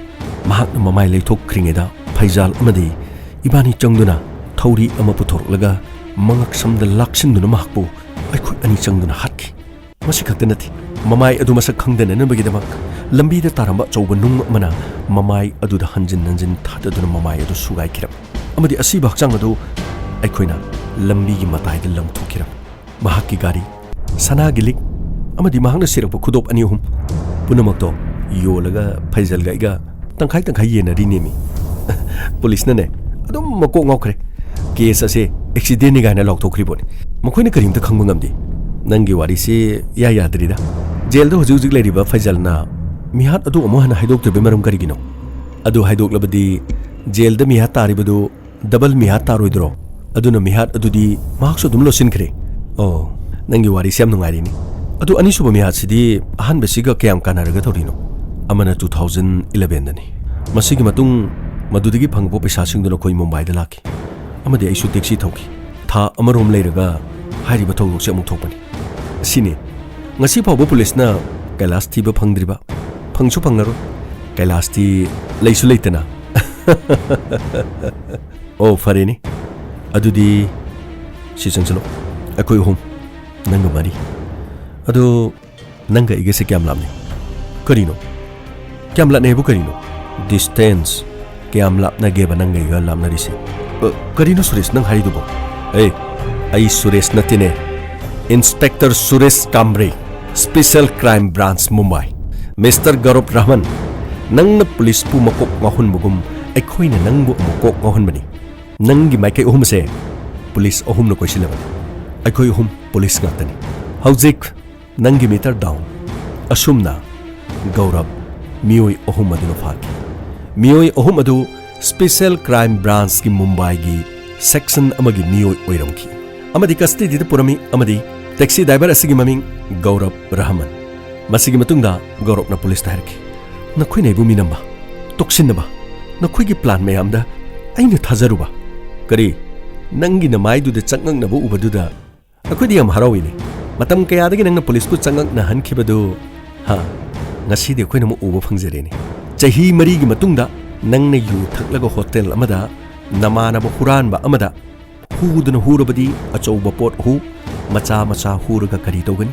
ꯃꯍꯥꯛꯅ ꯃꯃꯥꯏ ꯂꯩꯊꯣꯛꯈ꯭ꯔꯤꯉꯩꯗ ꯐꯩꯖꯥꯜ ꯑꯃꯗꯤ ꯏꯕꯥꯅꯤ ꯆꯪꯗꯨꯅ ꯊꯧꯔꯤ ꯑꯃ ꯄꯨꯊꯣꯔꯛꯂꯒ ꯃꯉꯛꯁꯝꯗ ꯂꯥꯛꯁꯤꯟꯗꯨꯅ ꯃꯍꯥꯛꯄꯨ ꯑꯩꯈꯣꯏ ꯑꯅꯤ ꯆꯪꯗꯨꯅ ꯍꯥꯠꯈꯤ꯫ ꯃꯁꯤ ꯈꯛꯇ ꯅꯠꯇꯦ, ꯃꯃꯥꯏ ꯑꯗꯨ ꯃꯁꯛ ꯈꯪꯗꯅꯅꯕꯒꯤꯗꯃꯛ ꯂꯝꯕꯤꯗ ꯇꯥꯔꯝꯕ ꯑꯆꯧꯕ ꯅꯨꯡ ꯑꯃꯅ ꯃꯃꯥꯏ ꯑꯗꯨꯗ ꯍꯟꯖꯤꯟ ꯍꯟꯖꯤꯟ ꯊꯥꯗꯗꯨꯅ ꯃꯃꯥꯏ ꯑꯗꯨ ꯁꯨꯒꯥꯏꯈꯤꯔꯝꯃꯤ꯫ ꯑꯃꯗꯤ ꯑꯁꯤꯕ ꯍꯛꯆꯥꯡ ꯑꯗꯨ ꯑꯩꯈꯣꯏꯅ ꯂꯝꯕꯤꯒꯤ ꯃꯇꯥꯏꯗ ꯂꯪꯊꯣꯛꯈꯤꯔꯝꯃꯤ꯫ ꯃꯍꯥꯛꯀꯤ ꯒꯥꯔꯤ, ꯁꯅꯥꯒꯤ ꯂꯤꯛ, ꯑꯃꯗꯤ ꯃꯍꯥꯛꯅ ꯁꯤꯔꯛꯄ ꯈꯨꯗꯣꯞ ꯑꯅꯤ ꯑꯍꯨꯝ ꯄꯨꯝꯅꯃꯛꯇꯣ ꯌꯣꯜꯂꯒ ꯐꯩꯖꯜꯒ ꯑꯩꯒ ꯇꯪꯈꯥꯏ ꯇꯪꯈꯥꯏ ꯌꯦꯟꯅꯔꯤꯅꯦꯃꯤ꯫ ꯄꯨꯂꯤꯁꯅꯅꯦ ꯑꯗꯨꯝ ꯃꯀꯣꯛ ꯉꯥꯎꯈ꯭ꯔꯦ꯫ ꯀꯦꯁ ꯑꯁꯦ ꯑꯦꯛꯁꯤꯗꯦꯟꯅꯤ ꯀꯥꯏꯅ ꯂꯥꯎꯊꯣꯛꯈ꯭ꯔꯤꯕꯣꯅꯤ꯫ ꯃꯈꯣꯏꯅ ꯀꯔꯤꯝꯇ ꯈꯪꯕ ꯉꯝꯗꯦ꯫ ꯅꯪꯒꯤ ꯋꯥꯔꯤꯁꯤ ꯏꯌꯥ ꯌꯥꯗ꯭ꯔꯤꯗ꯫ ꯖꯦꯜꯗ ꯍꯧꯖꯤꯛ ꯍꯧꯖꯤꯛ ꯂꯩꯔꯤꯕ ꯐꯩꯖꯜꯅ ꯃꯤꯍꯥꯠ ꯑꯗꯨ ꯑꯃꯨꯛ ꯍꯟꯅ ꯍꯥꯏꯗꯣꯛꯇ꯭ꯔꯤꯕꯒꯤ ꯃꯔꯝ ꯀꯔꯤꯒꯤꯅꯣ? ꯑꯗꯨ ꯍꯥꯏꯗꯣꯛꯂꯕꯗꯤ ꯖꯦꯜꯗ ꯃꯤꯍꯥꯠ ꯇꯥꯔꯤꯕꯗꯨ ꯗꯕꯜ ꯃꯤꯍꯥꯠ ꯇꯥꯔꯣꯏꯗ꯭ꯔꯣ? ꯑꯗꯨꯅ ꯃꯤꯍꯥꯠ ꯑꯗꯨꯗꯤ ꯃꯍꯥꯛꯁꯨ ꯑꯗꯨꯝ ꯂꯣꯠꯁꯤꯟꯈ꯭ꯔꯦ꯫ ꯑꯣ, ꯅꯪꯒꯤ ꯋꯥꯔꯤꯁꯦ ꯌꯥꯝ ꯅꯨꯡꯉꯥꯏꯔꯤꯅꯤ꯫ ꯑꯗꯨ ꯑꯅꯤꯁꯨꯕ ꯃꯤꯍꯥꯠꯁꯤꯗꯤ ꯑꯍꯥꯟꯕꯁꯤꯒ ꯀꯌꯥꯝ ꯀꯥꯟꯅꯔꯒ ꯇꯧꯔꯤꯅꯣ? ꯑꯃꯅ two thousand elevenꯗꯅꯤ꯫ ꯃꯁꯤꯒꯤ ꯃꯇꯨꯡ ꯃꯗꯨꯗꯒꯤ ꯐꯪꯕ ꯄꯩꯁꯥꯁꯤꯡꯗꯨꯅ ꯑꯩꯈꯣꯏ ꯃꯨꯝꯕꯥꯏꯗ ꯂꯥꯛꯈꯤ꯫ ꯑꯃꯗꯤ ꯑꯩꯁꯨ ꯇꯦꯛꯁꯤ ꯊꯧꯈꯤ꯫ ꯊꯥ ꯑꯃꯔꯣꯝ ꯂꯩꯔꯒ ꯍꯥꯏꯔꯤꯕ ꯊꯧꯗꯣꯛꯁꯦ ꯑꯃꯨꯛ ꯊꯣꯛꯄꯅꯤ꯫ ꯁꯤꯅꯤ ꯉꯁꯤ ꯐꯥꯎꯕ ꯄꯨꯂꯤꯁꯅ ꯀꯩꯂꯥꯁ ꯊꯤꯕ ꯐꯪꯗ꯭ꯔꯤꯕ, ꯐꯪꯁꯨ ꯐꯪꯂꯔꯣꯏ꯫ ꯀꯩꯂꯥꯁꯇꯤ ꯂꯩꯁꯨ ꯂꯩꯇꯅ꯫ ꯑꯣ, ꯐꯔꯦꯅꯦ꯫ ꯑꯗꯨꯗꯤ ꯁꯤ ꯆꯪꯁꯤꯜꯂꯣ꯫ ꯑꯩꯈꯣꯏ ꯑꯍꯨꯝ, ꯅꯪꯒ ꯃꯔꯤ꯫ ꯑꯗꯣ ꯅꯪꯒ ꯑꯩꯒꯁꯦ ꯀꯌꯥꯝ ꯂꯥꯞꯅꯩ? ꯀꯔꯤꯅꯣ? ꯀꯌꯥꯝ ꯂꯥꯞꯅꯩ ꯍꯥꯏꯕꯨ ꯀꯔꯤꯅꯣ? Distance꯫ ꯀꯌꯥꯝ ꯂꯥꯞꯅꯒꯦꯕ ꯅꯪꯒ ꯑꯩꯒ ꯂꯥꯞꯅꯔꯤꯁꯦ? ꯑ, ꯀꯔꯤꯅꯣ ꯁꯨꯔꯦꯁ ꯅꯪ ꯍꯥꯏꯔꯤꯗꯨꯕꯣ? ꯑꯦ, ꯑꯩ ꯁꯨꯔꯦꯁ ꯅꯠꯇꯦꯅꯦ꯫ Inspector Suresh ꯀꯥꯝꯕ꯭ꯔꯦ, Special Crime Branch Mumbai. Mister ꯒꯧꯔꯕ Rahman, ꯅꯪꯅ ꯄꯨꯂꯤꯁꯄꯨ ꯃꯀꯣꯛ ꯉꯥꯎꯍꯟꯕꯒꯨꯝ ꯑꯩꯈꯣꯏꯅ ꯅꯪꯕꯨ ꯑꯃꯨꯛ ꯀꯣꯛ ꯉꯥꯎꯍꯟꯕꯅꯤ꯫ ꯅꯪꯒꯤ ꯃꯥꯏꯀꯩ ꯑꯍꯨꯝꯁꯦ ꯄꯨꯂꯤꯁ ꯑꯍꯨꯝꯅ ꯀꯣꯏꯁꯤꯜꯂꯕꯅꯤ꯫ ꯑꯩꯈꯣꯏ ꯑꯍꯨꯝ ꯄꯨꯂꯤꯁ ꯉꯥꯛꯇꯅꯤ꯫ ꯍꯧꯖꯤꯛ ꯅꯪꯒꯤ meter down꯫ ꯑꯁꯨꯝꯅ ꯒꯧꯔꯕ ꯃꯤꯑꯣꯏ ꯑꯍꯨꯝ ꯑꯗꯨꯅ ꯐꯥꯈꯤ꯫ ꯃꯤꯑꯣꯏ ꯑꯍꯨꯝ ꯑꯗꯨ Special Crime Branchꯀꯤ ꯃꯨꯝꯕꯥꯏꯒꯤ section ꯑꯃꯒꯤ ꯃꯤꯑꯣꯏ ꯑꯣꯏꯔꯝꯈꯤ ꯑꯃꯗꯤ custodyꯗ ꯄꯨꯔꯝꯃꯤ ꯑꯃꯗꯤ taxi driver ꯑꯁꯤꯒꯤ ꯃꯃꯤꯡ ꯒꯧꯔꯕ ꯔꯍꯃꯟ꯫ ꯃꯁꯤꯒꯤ ꯃꯇꯨꯡꯗ ꯒꯧꯔꯕꯅ ꯄꯨꯂꯤꯁꯇ ꯍꯥꯏꯔꯛꯈꯤ, "ꯅꯈꯣꯏꯅ ꯑꯩꯕꯨ ꯃꯤꯅꯝꯕ, ꯇꯣꯛꯁꯤꯟꯅꯕ, ꯅꯈꯣꯏꯒꯤ plan ꯃꯌꯥꯝꯗ ꯑꯩꯅ ꯊꯥꯖꯔꯨꯕ꯫ ꯀꯔꯤ? ꯅꯪꯒꯤ ꯅꯃꯥꯏꯗꯨꯗ ꯆꯉꯛꯅꯕ ꯎꯕꯗꯨꯗ ꯑꯩꯈꯣꯏꯗꯤ ꯌꯥꯝ ꯍꯔꯥꯎꯏꯅꯦ꯫ ꯃꯇꯝ ꯀꯌꯥꯗꯒꯤ ꯅꯪꯅ ꯄꯨꯂꯤꯁꯄꯨ ꯆꯉꯛꯅꯍꯟꯈꯤꯕꯗꯨ, ꯍꯥ? ꯉꯁꯤꯗꯤ ꯑꯩꯈꯣꯏꯅ ꯑꯃꯨꯛ ꯎꯕ ꯐꯪꯖꯔꯦꯅꯦ꯫ ꯆꯍꯤ ꯃꯔꯤꯒꯤ ꯃꯇꯨꯡꯗ ꯅꯪꯅ ꯌꯨ ꯊꯛꯂꯒ ꯍꯣꯇꯦꯜ ꯑꯃꯗ ꯅꯃꯥꯟꯅꯕ ꯍꯨꯔꯥꯟꯕ ꯑꯃꯗ ꯍꯨꯗꯨꯅ ꯍꯨꯔꯕꯗꯤ ꯑꯆꯧꯕ ꯄꯣꯠ ꯍꯨ, ꯃꯆꯥ ꯃꯆꯥ ꯍꯨꯔꯒ ꯀꯔꯤ ꯇꯧꯒꯅꯤ?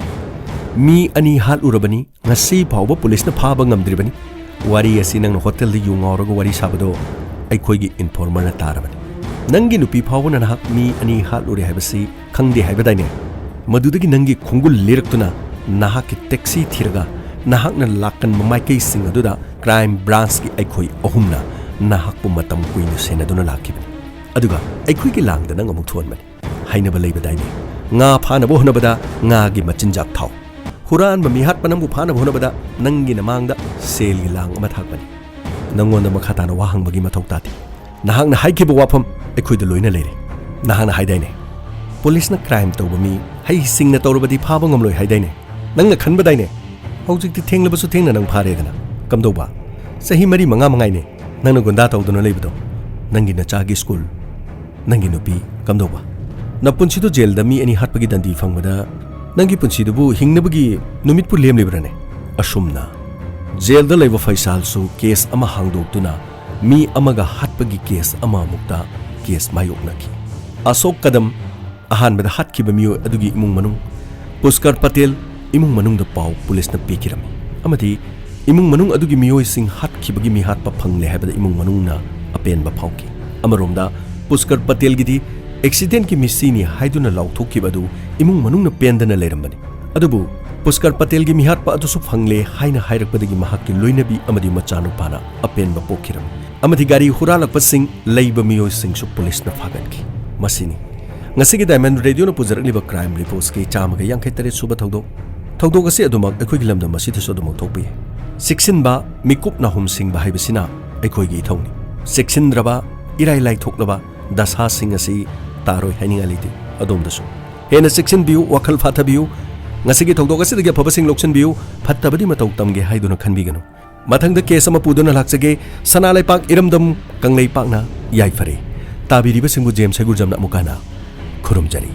ꯃꯤ ꯑꯅꯤ ꯍꯥꯠꯂꯨꯔꯕꯅꯤ, ꯉꯁꯤ ꯐꯥꯎꯕ ꯄꯨꯂꯤꯁꯅ ꯐꯥꯕ ꯉꯝꯗ꯭ꯔꯤꯕꯅꯤ꯫ ꯋꯥꯔꯤ ꯑꯁꯤ ꯅꯪꯅ ꯍꯣꯇꯦꯜꯗ ꯌꯨ ꯉꯥꯎꯔꯒ ꯋꯥꯔꯤ ꯁꯥꯕꯗꯣ ꯑꯩꯈꯣꯏꯒꯤ informerꯅ ꯇꯥꯔꯕꯅꯤ꯫ ꯅꯪꯒꯤ ꯅꯨꯄꯤ ꯐꯥꯎꯕꯅ ꯅꯍꯥꯛ ꯃꯤ ꯑꯅꯤ ꯍꯥꯠꯂꯨꯔꯦ ꯍꯥꯏꯕꯁꯤ ꯈꯪꯗꯦ ꯍꯥꯏꯕꯗꯥꯏꯅꯦ? ꯃꯗꯨꯗꯒꯤ ꯅꯪꯒꯤ ꯈꯣꯡꯒꯨꯜ ꯂꯤꯔꯛꯇꯨꯅ ꯅꯍꯥꯛꯀꯤ taxi ꯊꯤꯔꯒ ꯅꯍꯥꯛꯅ ꯂꯥꯛꯀꯟꯕ ꯃꯥꯏꯀꯩꯁꯤꯡ ꯑꯗꯨꯗ Crime Branchꯀꯤ ꯑꯩꯈꯣꯏ ꯑꯍꯨꯝꯅ ꯅꯍꯥꯛꯄꯨ ꯃꯇꯝ ꯀꯨꯏꯅ ꯁꯦꯟꯅꯗꯨꯅ ꯂꯥꯛꯈꯤꯕꯅꯤ꯫ ꯑꯗꯨꯒ ꯑꯩꯈꯣꯏꯒꯤ ꯂꯥꯡꯗ ꯅꯪ ꯑꯃꯨꯛ ꯊꯣꯛꯍꯟꯕꯅꯤ꯫ ꯍꯥꯏꯅꯕ ꯂꯩꯕꯗꯥꯏꯅꯦ, "ꯉꯥ ꯐꯥꯅꯕ ꯍꯣꯠꯅꯕꯗ ꯉꯥꯒꯤ ꯃꯆꯤꯟꯖꯥꯛ ꯊꯥꯎ"꯫ ꯍꯨꯔꯥꯟꯕ ꯃꯤꯍꯥꯠꯄ ꯅꯪꯕꯨ ꯐꯥꯅꯕ ꯍꯣꯠꯅꯕꯗ ꯅꯪꯒꯤ ꯅꯃꯥꯡꯗ ꯁꯦꯜꯒꯤ ꯂꯥꯡ ꯑꯃ ꯊꯥꯛꯄꯅꯤ꯫ ꯅꯪꯉꯣꯟꯗ ꯃꯈꯥ ꯇꯥꯅ ꯋꯥ ꯍꯪꯕꯒꯤ ꯃꯊꯧ ꯇꯥꯗꯦ꯫ ꯅꯍꯥꯛꯅ ꯍꯥꯏꯈꯤꯕ ꯋꯥꯐꯝ ꯑꯩꯈꯣꯏꯗ ꯂꯣꯏꯅ ꯂꯩꯔꯦ꯫ ꯅꯍꯥꯛꯅ ꯍꯥꯏꯗꯥꯏꯅꯦ, ꯄꯨꯂꯤꯁꯅ ꯀ꯭ꯔꯥꯏꯝ ꯇꯧꯕ ꯃꯤ ꯍꯩꯁꯤꯡꯅ ꯇꯧꯔꯕꯗꯤ ꯐꯥꯕ ꯉꯝꯂꯣꯏ ꯍꯥꯏꯗꯥꯏꯅꯦ? ꯅꯪꯅ ꯈꯟꯕꯗꯥꯏꯅꯦ? ꯍꯧꯖꯤꯛꯇꯤ ꯊꯦꯡꯂꯕꯁꯨ ꯊꯦꯡꯅ ꯅꯪ ꯐꯥꯔꯦꯗꯅ꯫ ꯀꯝꯗꯧꯕ? ꯆꯍꯤ ꯃꯔꯤ ꯃꯉꯥ ꯃꯉꯥꯏꯅꯦ ꯅꯪꯅ ꯒꯨꯟꯗꯥ ꯇꯧꯗꯨꯅ ꯂꯩꯕꯗꯣ꯫ ꯅꯪꯒꯤ ꯅꯆꯥꯒꯤ ꯁ꯭ꯀꯨꯜ, ꯅꯪꯒꯤ ꯅꯨꯄꯤ, ꯀꯝꯗꯧꯕ? ꯅꯄꯨꯟꯁꯤꯗꯨ ꯖꯦꯜꯗ ꯃꯤ ꯑꯅꯤ ꯍꯥꯠꯄꯒꯤ ꯗꯟꯗꯤ ꯐꯪꯕꯗ ꯅꯪꯒꯤ ꯄꯨꯟꯁꯤꯗꯨꯕꯨ ꯍꯤꯡꯅꯕꯒꯤ ꯅꯨꯃꯤꯠꯄꯨ ꯂꯦꯝꯂꯤꯕ꯭ꯔꯥꯅꯦ? ꯑꯁꯨꯝꯅ ꯖꯦꯜꯗ ꯂꯩꯕ ꯐꯩꯁꯥꯜꯁꯨ ꯀꯦꯁ ꯑꯃ ꯍꯥꯡꯗꯣꯛꯇꯨꯅ ꯃꯤ ꯑꯃꯒ ꯍꯥꯠꯄꯒꯤ ꯀꯦꯁ ꯑꯃꯃꯨꯛꯇ ꯀꯦꯁ ꯃꯥꯌꯣꯛꯅꯈꯤ꯫ ꯑꯁꯣꯛ ꯀꯗꯝ ꯑꯍꯥꯟꯕꯗ ꯍꯥꯠꯈꯤꯕ ꯃꯤꯑꯣꯏ ꯑꯗꯨꯒꯤ ꯏꯃꯨꯡ ꯃꯅꯨꯡ, ꯄꯨꯁꯀꯔ ꯄꯇꯦꯜ ꯏꯃꯨꯡ ꯃꯅꯨꯡꯗ ꯄꯥꯎ ꯄꯨꯂꯤꯁꯅ ꯄꯤꯈꯤꯔꯝꯃꯤ ꯑꯃꯗꯤ ꯏꯃꯨꯡ ꯃꯅꯨꯡ ꯑꯗꯨꯒꯤ ꯃꯤꯑꯣꯏꯁꯤꯡ ꯍꯥꯠꯈꯤꯕꯒꯤ ꯃꯤꯍꯥꯠꯄ ꯐꯪꯂꯦ ꯍꯥꯏꯕꯗ ꯏꯃꯨꯡ ꯃꯅꯨꯡꯅ ꯑꯄꯦꯟꯕ ꯐꯥꯎꯈꯤ꯫ ꯑꯃꯔꯣꯝꯗ ꯄꯨꯁꯀꯔ ꯄꯇꯦꯜꯒꯤꯗꯤ ꯑꯦꯛꯁꯤꯗꯦꯟꯠꯀꯤ ꯃꯤꯁꯤꯅꯤ ꯍꯥꯏꯗꯨꯅ ꯂꯥꯎꯊꯣꯛꯈꯤꯕ ꯑꯗꯨ ꯏꯃꯨꯡ ꯃꯅꯨꯡꯅ ꯄꯦꯟꯗꯅ ꯂꯩꯔꯝꯕꯅꯤ꯫ ꯑꯗꯨꯕꯨ ꯄꯨꯁꯀꯔ ꯄꯇꯦꯜꯒꯤ ꯃꯤꯍꯥꯠꯄ ꯑꯗꯨꯁꯨ ꯐꯪꯂꯦ ꯍꯥꯏꯅ ꯍꯥꯏꯔꯛꯄꯗꯒꯤ ꯃꯍꯥꯛꯀꯤ ꯂꯣꯏꯅꯕꯤ ꯑꯃꯗꯤ ꯃꯆꯥꯅꯨꯄꯥꯅ ꯑꯄꯦꯟꯕ ꯄꯣꯛꯈꯤꯔꯝꯃꯤ ꯑꯃꯗꯤ ꯒꯥꯔꯤ ꯍꯨꯔꯥꯜꯂꯛꯄꯁꯤꯡ ꯂꯩꯕ ꯃꯤꯑꯣꯏꯁꯤꯡꯁꯨ ꯄꯨꯂꯤꯁꯅ ꯐꯥꯒꯠꯈꯤ꯫ ꯃꯁꯤꯅꯤ ꯉꯁꯤꯒꯤ ꯗꯥꯏꯃꯟ ꯔꯦꯗꯤꯑꯣꯅ ꯄꯨꯖꯔꯛꯂꯤꯕ ꯀ꯭ꯔꯥꯏꯝ ꯔꯤꯄꯣꯔꯠꯁꯀꯤ ꯆꯥꯝꯃꯒ ꯌꯥꯡꯈꯩ ꯇꯔꯦꯠ ꯁꯨꯕ ꯊꯧꯗꯣꯛ꯫ ꯊꯧꯗꯣꯛ ꯑꯁꯤ ꯑꯗꯨꯃꯛ ꯑꯩꯈꯣꯏꯒꯤ ꯂꯝꯗꯝ ꯑꯁꯤꯗꯁꯨ ꯑꯗꯨꯃꯛ ꯊꯣꯛꯄ ꯌꯥꯏ꯫ ꯆꯦꯛꯁꯤꯟꯕ, ꯃꯤꯀꯨꯞ ꯅꯥꯍꯨꯝ ꯁꯤꯡꯕ ꯍꯥꯏꯕꯁꯤꯅ ꯑꯩꯈꯣꯏꯒꯤ ꯏꯊꯧꯅꯤ꯫ ꯆꯦꯛꯁꯤꯟꯗ꯭ꯔꯕ, ꯏꯔꯥꯏ ꯂꯥꯏꯊꯣꯛꯂꯕ ꯗꯁꯥꯁꯤꯡ ꯑꯁꯤ ꯇꯥꯔꯣꯏ ꯍꯥꯏꯅꯤꯡꯉꯥꯏ ꯂꯩꯇꯦ꯫ ꯑꯗꯣꯝꯗꯁꯨ ꯍꯦꯟꯅ ꯆꯦꯛꯁꯤꯟꯕꯤꯌꯨ, ꯋꯥꯈꯜ ꯐꯥꯊꯕꯤꯌꯨ꯫ ꯉꯁꯤꯒꯤ ꯊꯧꯗꯣꯛ ꯑꯁꯤꯗꯒꯤ ꯑꯐꯕꯁꯤꯡ ꯂꯧꯁꯤꯟꯕꯤꯌꯨ, ꯐꯠꯇꯕꯗꯤ ꯃꯇꯧ ꯇꯝꯒꯦ ꯍꯥꯏꯗꯨꯅ ꯈꯟꯕꯤꯒꯅꯨ꯫ ꯃꯊꯪꯗ ꯀꯦꯁ ꯑꯃ ꯄꯨꯗꯨꯅ ꯂꯥꯛꯆꯒꯦ꯫ ꯁꯅꯥ ꯂꯩꯄꯥꯛ ꯏꯔꯝꯗꯝ ꯀꯪꯂꯩꯄꯥꯛꯅ ꯌꯥꯏꯐꯔꯦ꯫ ꯇꯥꯕꯤꯔꯤꯕꯁꯤꯡꯕꯨ ꯖꯦꯝꯁ ꯍꯩꯒꯨꯔꯖꯝꯅ ꯑꯃꯨꯛ ꯍꯟꯅ ꯈꯨꯔꯨꯝꯖꯔꯤ꯫